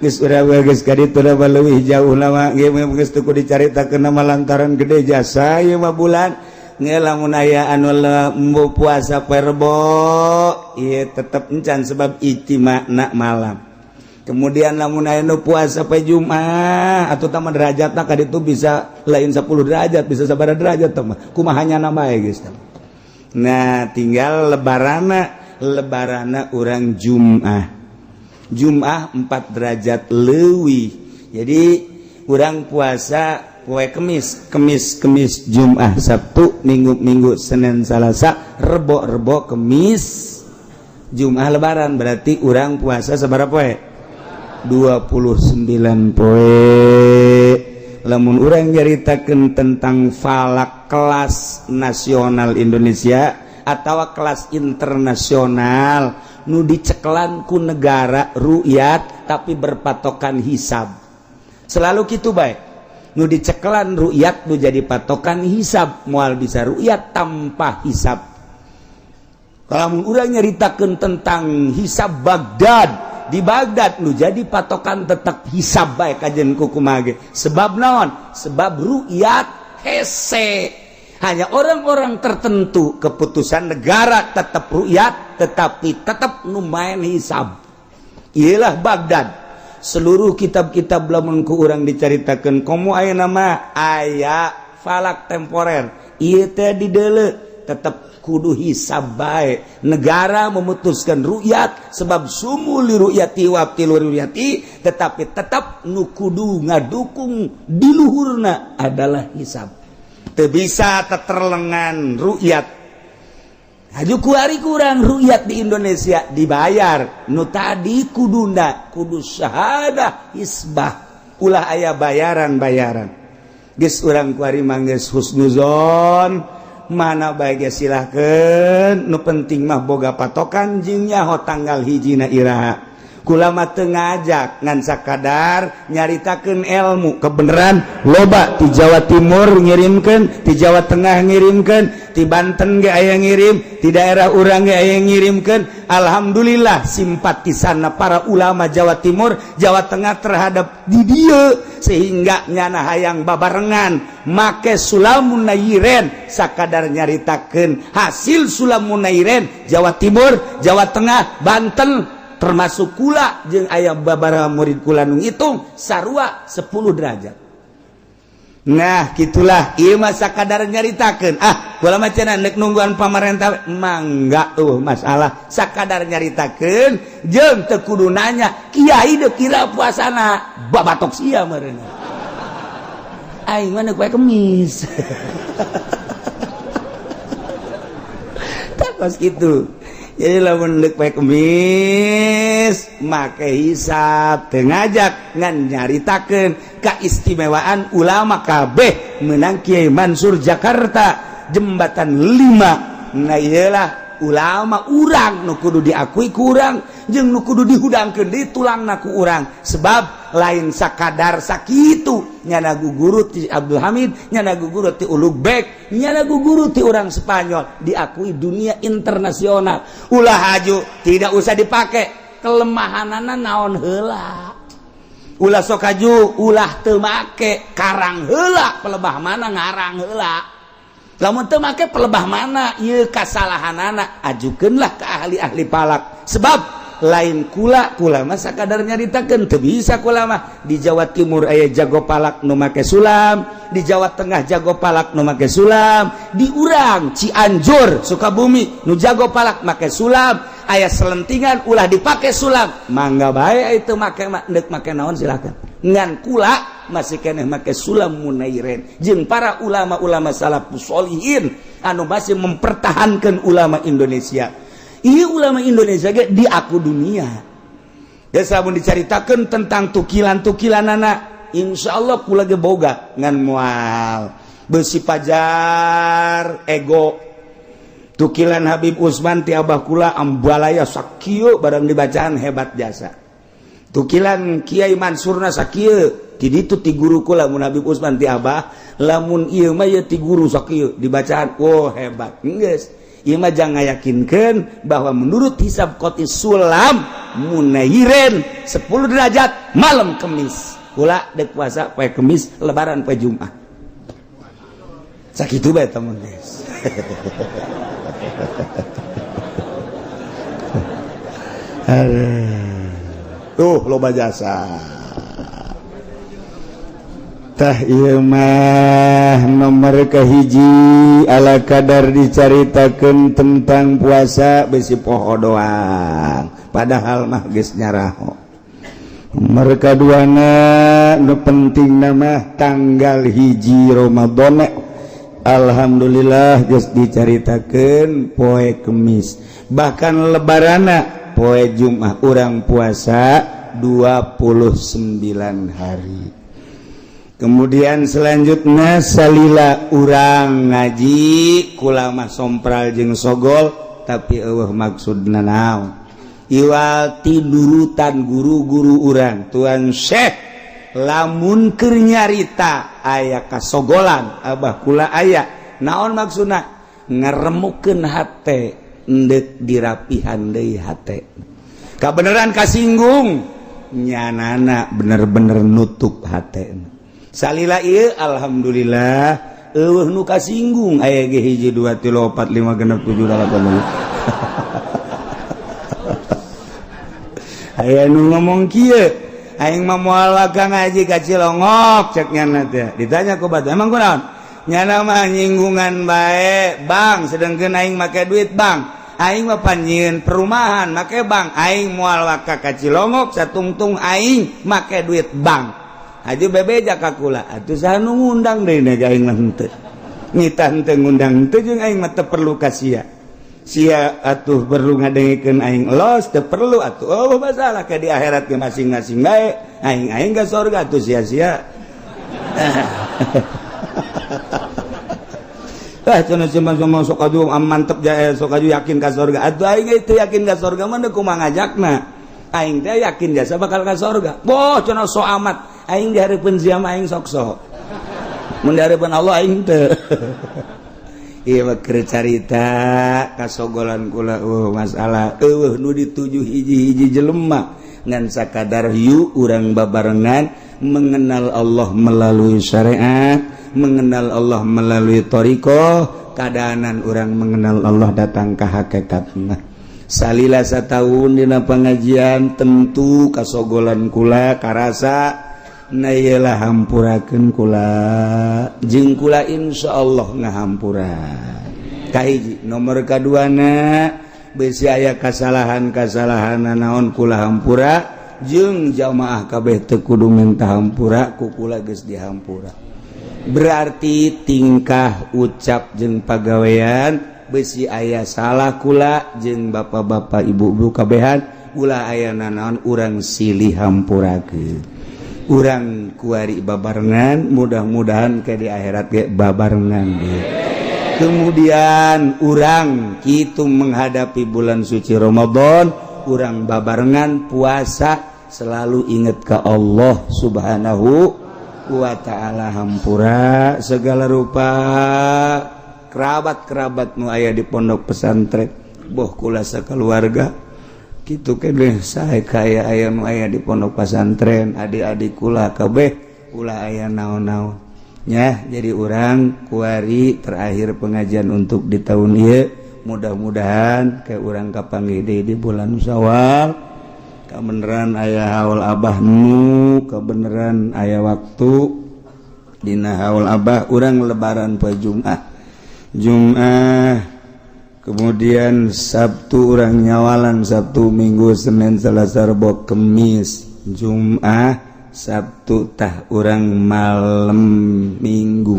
Geus urang geus kadituna mah leuwih jauh lama ge geus teu kudu dicaritakeun nama, lantaran gede jasa ieu mah bulan. Nge lamun aya anu embo puasa poe Rebo ieu tetep encan, sebab ijtima'na malam. Kemudian lamun aya nu puasa poe Jumat atau taman derajatna ka ditu bisa lain 10 derajat, bisa sabaraha derajat teh mah kumaha nya bae geus. Nah, tinggal lebarana. Lebarana urang Jumat, Jumat 4 derajat leuwih. Jadi urang puasa poe Kemis, Kemis, Kemis, Jumat, Sabtu, Minggu, Minggu, Senin, Salasa, Rebo, Rebo, Kemis, Jumat Lebaran. Berarti urang puasa sabaraha poe? 29 poe. Lamun urang nyaritakeun tentang falak kelas nasional Indonesia atau kelas internasional nu dicekelan ku negara rukyat tapi berpatokan hisab, selalu gitu baik. Nu dicekelan rukyat nu jadi patokan hisab, moal bisa rukyat tanpa hisab. Kalau urang nyaritakeun tentang hisab Baghdad, di Baghdad nu jadi patokan tetap hisab bae kajen kukumaha ge. Sebab naon? Sebab rukyat hese hanya orang-orang tertentu. Keputusan negara tetap rukyat, tetapi tetap nu main hisab. Ialah Baghdad. Seluruh kitab-kitab lamun ku urang dicaritakeun, komo aya nama aya falak temporer ieu teh dideuleu, tetap kudu hisab bae. Negara memutuskan rukyat sebab sumu li ru'yati wa abtilu ru'yati, tetapi tetap nu kudu ngadukung di luhurna adalah hisab. Teu bisa teterlengan rukyat. Haju kuari kurang rukyat di Indonesia dibayar nu tadi kudunda kudu syahadah hisbah, ulah aya bayaran-bayaran. Geus urang kuari mah geus husnuzon, mana bae ge silahkeun, nu penting mah boga patokan jeung nyaho tanggal hijina iraha. Kula mah teu ngajak, ngan sakadar nyaritakeun ilmu kebenaran. Loba di Jawa Timur ngirimkeun, di Jawa Tengah ngirimkeun, di Banten ge aya ngirim, di daerah urang ge aya ngirimkeun. Alhamdulillah, simpatisanna para ulama Jawa Timur, Jawa Tengah terhadap di dieu, sehingga nyana hayang babarengan make sulamun nayiren. Sakadar nyaritakeun hasil sulamun nayiren Jawa Timur, Jawa Tengah, Banten, termasuk kula jeung aya babaraha murid kula nu ngitung sarua 10 derajat. Nah, gitulah, ieu mah sakadar nyaritakeun. Ah, kula mah cenah nek nungguan pamarentah, mangga, masalah. Sakadar nyaritakeun jeung teu kudu nanya kiai deuk kira puasana, babatok sia meureun. Aing mah poe Kemis tak kos kitu. Jadi lamun deuk poe Kemis make hisab, teu ngajak, ngan nyaritakeun keistimewaan ulama kabeh menang Kiai Mansur Jakarta Jembatan 5. Nah, iyalah ulama urang nu kudu diakui ku urang jeung nu kudu dihudangkeun di tulangna ku urang, sebab lain sakadar sakitu nyana guguru ti Abdul Hamid, nyana guguru ti Ulugbek, nyana guguru ti urang Spanyol, diakui dunia internasional. Ulah haju, tidak usah dipakai kelemahanana naon heula, ulah sok haju, ulah teu make, karang heula pelebah mana, ngarang heula. Lamun teu make pelebah mana ieu kasalahanana, ajukeunlah ke ahli-ahli palak, sebab lain kula. Kula mah sakadar nyaritakeun, teu bisa kula mah. Di Jawa Timur aya jago palak nu make sulam, di Jawa Tengah jago palak nu make sulam, di urang Cianjur Sukabumi nu jago palak make sulam. Aya selentingan ulah dipake sulam, mangga bae itu make mah, deuk make naon silakan. Ngan kula masih keneh make sulam munairen jeung para ulama-ulama salafus solihin anu masih mempertahankan ulama Indonesia. Iya, ulama Indonesia ge diaku dunia. Geus lamun dicaritakeun tentang tukilan-tukilanana, insyaallah kula ge boga, ngan moal besi pajar ego. Tukilan Habib Usman ti abah kula ambalaya sakieu, barang dibacaan hebat jasa. Tukilan Kiai Mansurna sakieu, ti ditu ti guru kula. Mun Habib Usman ti abah, lamun ieu mah ieu ti guru sakieu, dibacaan, oh hebat. Geus ieu mah jangan yakinkeun bahwa menurut hisab qoti sulam munayiren 10 derajat malam Kemis. Kula dek puasa poe Kemis, lebaran poe Jumat. Sakitu bae temen, guys. Tuh loba jasa. Tah, ieu mah nomor kahiji, ala kadar dicaritakeun tentang puasa, besi poho doang, padahal mah geus nyaraho. Nomor kaduana, nu penting nama tanggal 1 Ramadan, alhamdulillah geus dicaritakeun poe Kemis, bahkan lebarana poe Jumat, urang puasa 29 hari. Kemudian selanjutnya, salila urang ngaji, kula mah sompral jeung sogol, tapi eueuh maksudna naon, iwal tidurutan guru-guru urang, Tuan Syekh lamun keur nyarita aya kasogolan abah kula, aya naon maksudna, ngeremukeun hate, endek dirapihan deui hate. Kabeneran kasinggung nyanana bener-bener nutup hate. Salila ieu alhamdulillah eueuh nu kasinggung, aya ge 1 2 3 4 5 6 7 8. Aya nu ngomong kieu, aing mah moal waka ngaji ka Cilongok, cek nyana teh. Ditanya ku batur, emang kunaon? Nyana mah nyinggungan bae bang, sedengkeun aing make duit bang, aing mah panjieun perumahan make bang, aing moal waka ka Cilongok satungtung aing make duit bank. Aja bebeja ka kula atuh, saha nu ngundang deui na aing mah? Henteu nitah, henteu ngundang henteu, jeung aing mah teu perlu ka sia. Sia atuh perlu ngadengekeun aing los, teu perlu atuh. Oh, masalah ke di akhirat ge masing-masing bae, aing aing ka surga atuh, sia-sia. Ah, cenah cuma cuma sok aju mantep ja, sok aju yakin ka sorga. Atuh aing itu yakin ka sorga mah kumaha ngajakna? Aing teh yakin jasa bakal ka sorga. Boh, cenah sok amat. Aing di hareupeun sia mah aing sok sok. Mun di hareupeun Allah aing teu. Ieu mah keur carita kasogolan kula, masalah eueuh nu dituju hiji-hiji jelema, ngan sakadar yuk urang babarengan mengenal Allah melalui syariat, mengenal Allah melalui thoriqoh. Keadaan orang mengenal Allah datang ke hakikat. Nah, salila setahun dina pengajian tentu kasogolan kula karasa. Nah, iyalah, hampurakeun kula jeung kula insya Allah ngahampura. Kahiji, nomor kaduana, besi aya kasalahan-kasalahan naon kula hampura jeung jamaah kabeh teu kudu minta hampura, ku kula geus dihampura. Berarti tingkah ucap jeung pagawean besi aya salah kula jeung bapak-bapak, ibu-ibu kabehan, ulah aya nanaon, urang silih hampurakeun. Urang kuari babarengan, mudah-mudahan ke di akhirat ge babarengan ge. Kemudian urang kitu menghadapi bulan suci Ramadan, urang babarengan puasa, selalu ingat ke Allah Subhanahu wa ta'ala. Hampura segala rupa kerabat-kerabat nu aya di pondok pesantren, boh kula sakeluarga kitu keneh sae kaya aya nu aya di pondok pesantren, adik-adik kula kabeh, ulah aya naon-naon nya. Jadi urang kuari terakhir pengajian untuk di tahun ieu, mudah-mudahan kayak urang kapanggih deui di bulan Syawal. Kebenaran aya haul Abah, nu kebenaran aya waktu dina haul Abah, urang lebaran poe Jumat. Jumat, kemudian Sabtu urang nyawalan, Sabtu, Minggu, Senin, Selasa, Rebo, Kemis, Jumat, Sabtu. Tah, urang malam Minggu,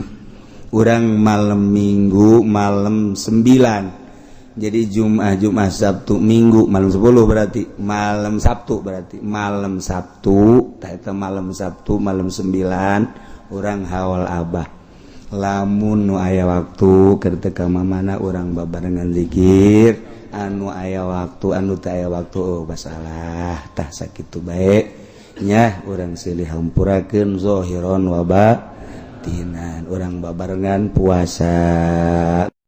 urang malam Minggu malam 9. Jadi Jumat, Jumat, Sabtu, Minggu malam 10, berarti malam Sabtu, berarti malam Sabtu. Tah, eta malam Sabtu malam 9 urang haul Abah. Lamun nu aya waktu keur teu ka mana, urang babarengan zikir anu aya waktu. Anu teu aya waktu, oh masalah. Tah, sakitu bae nya. Urang silih hampurakeun zohiron wa batinan, urang babarengan puasa.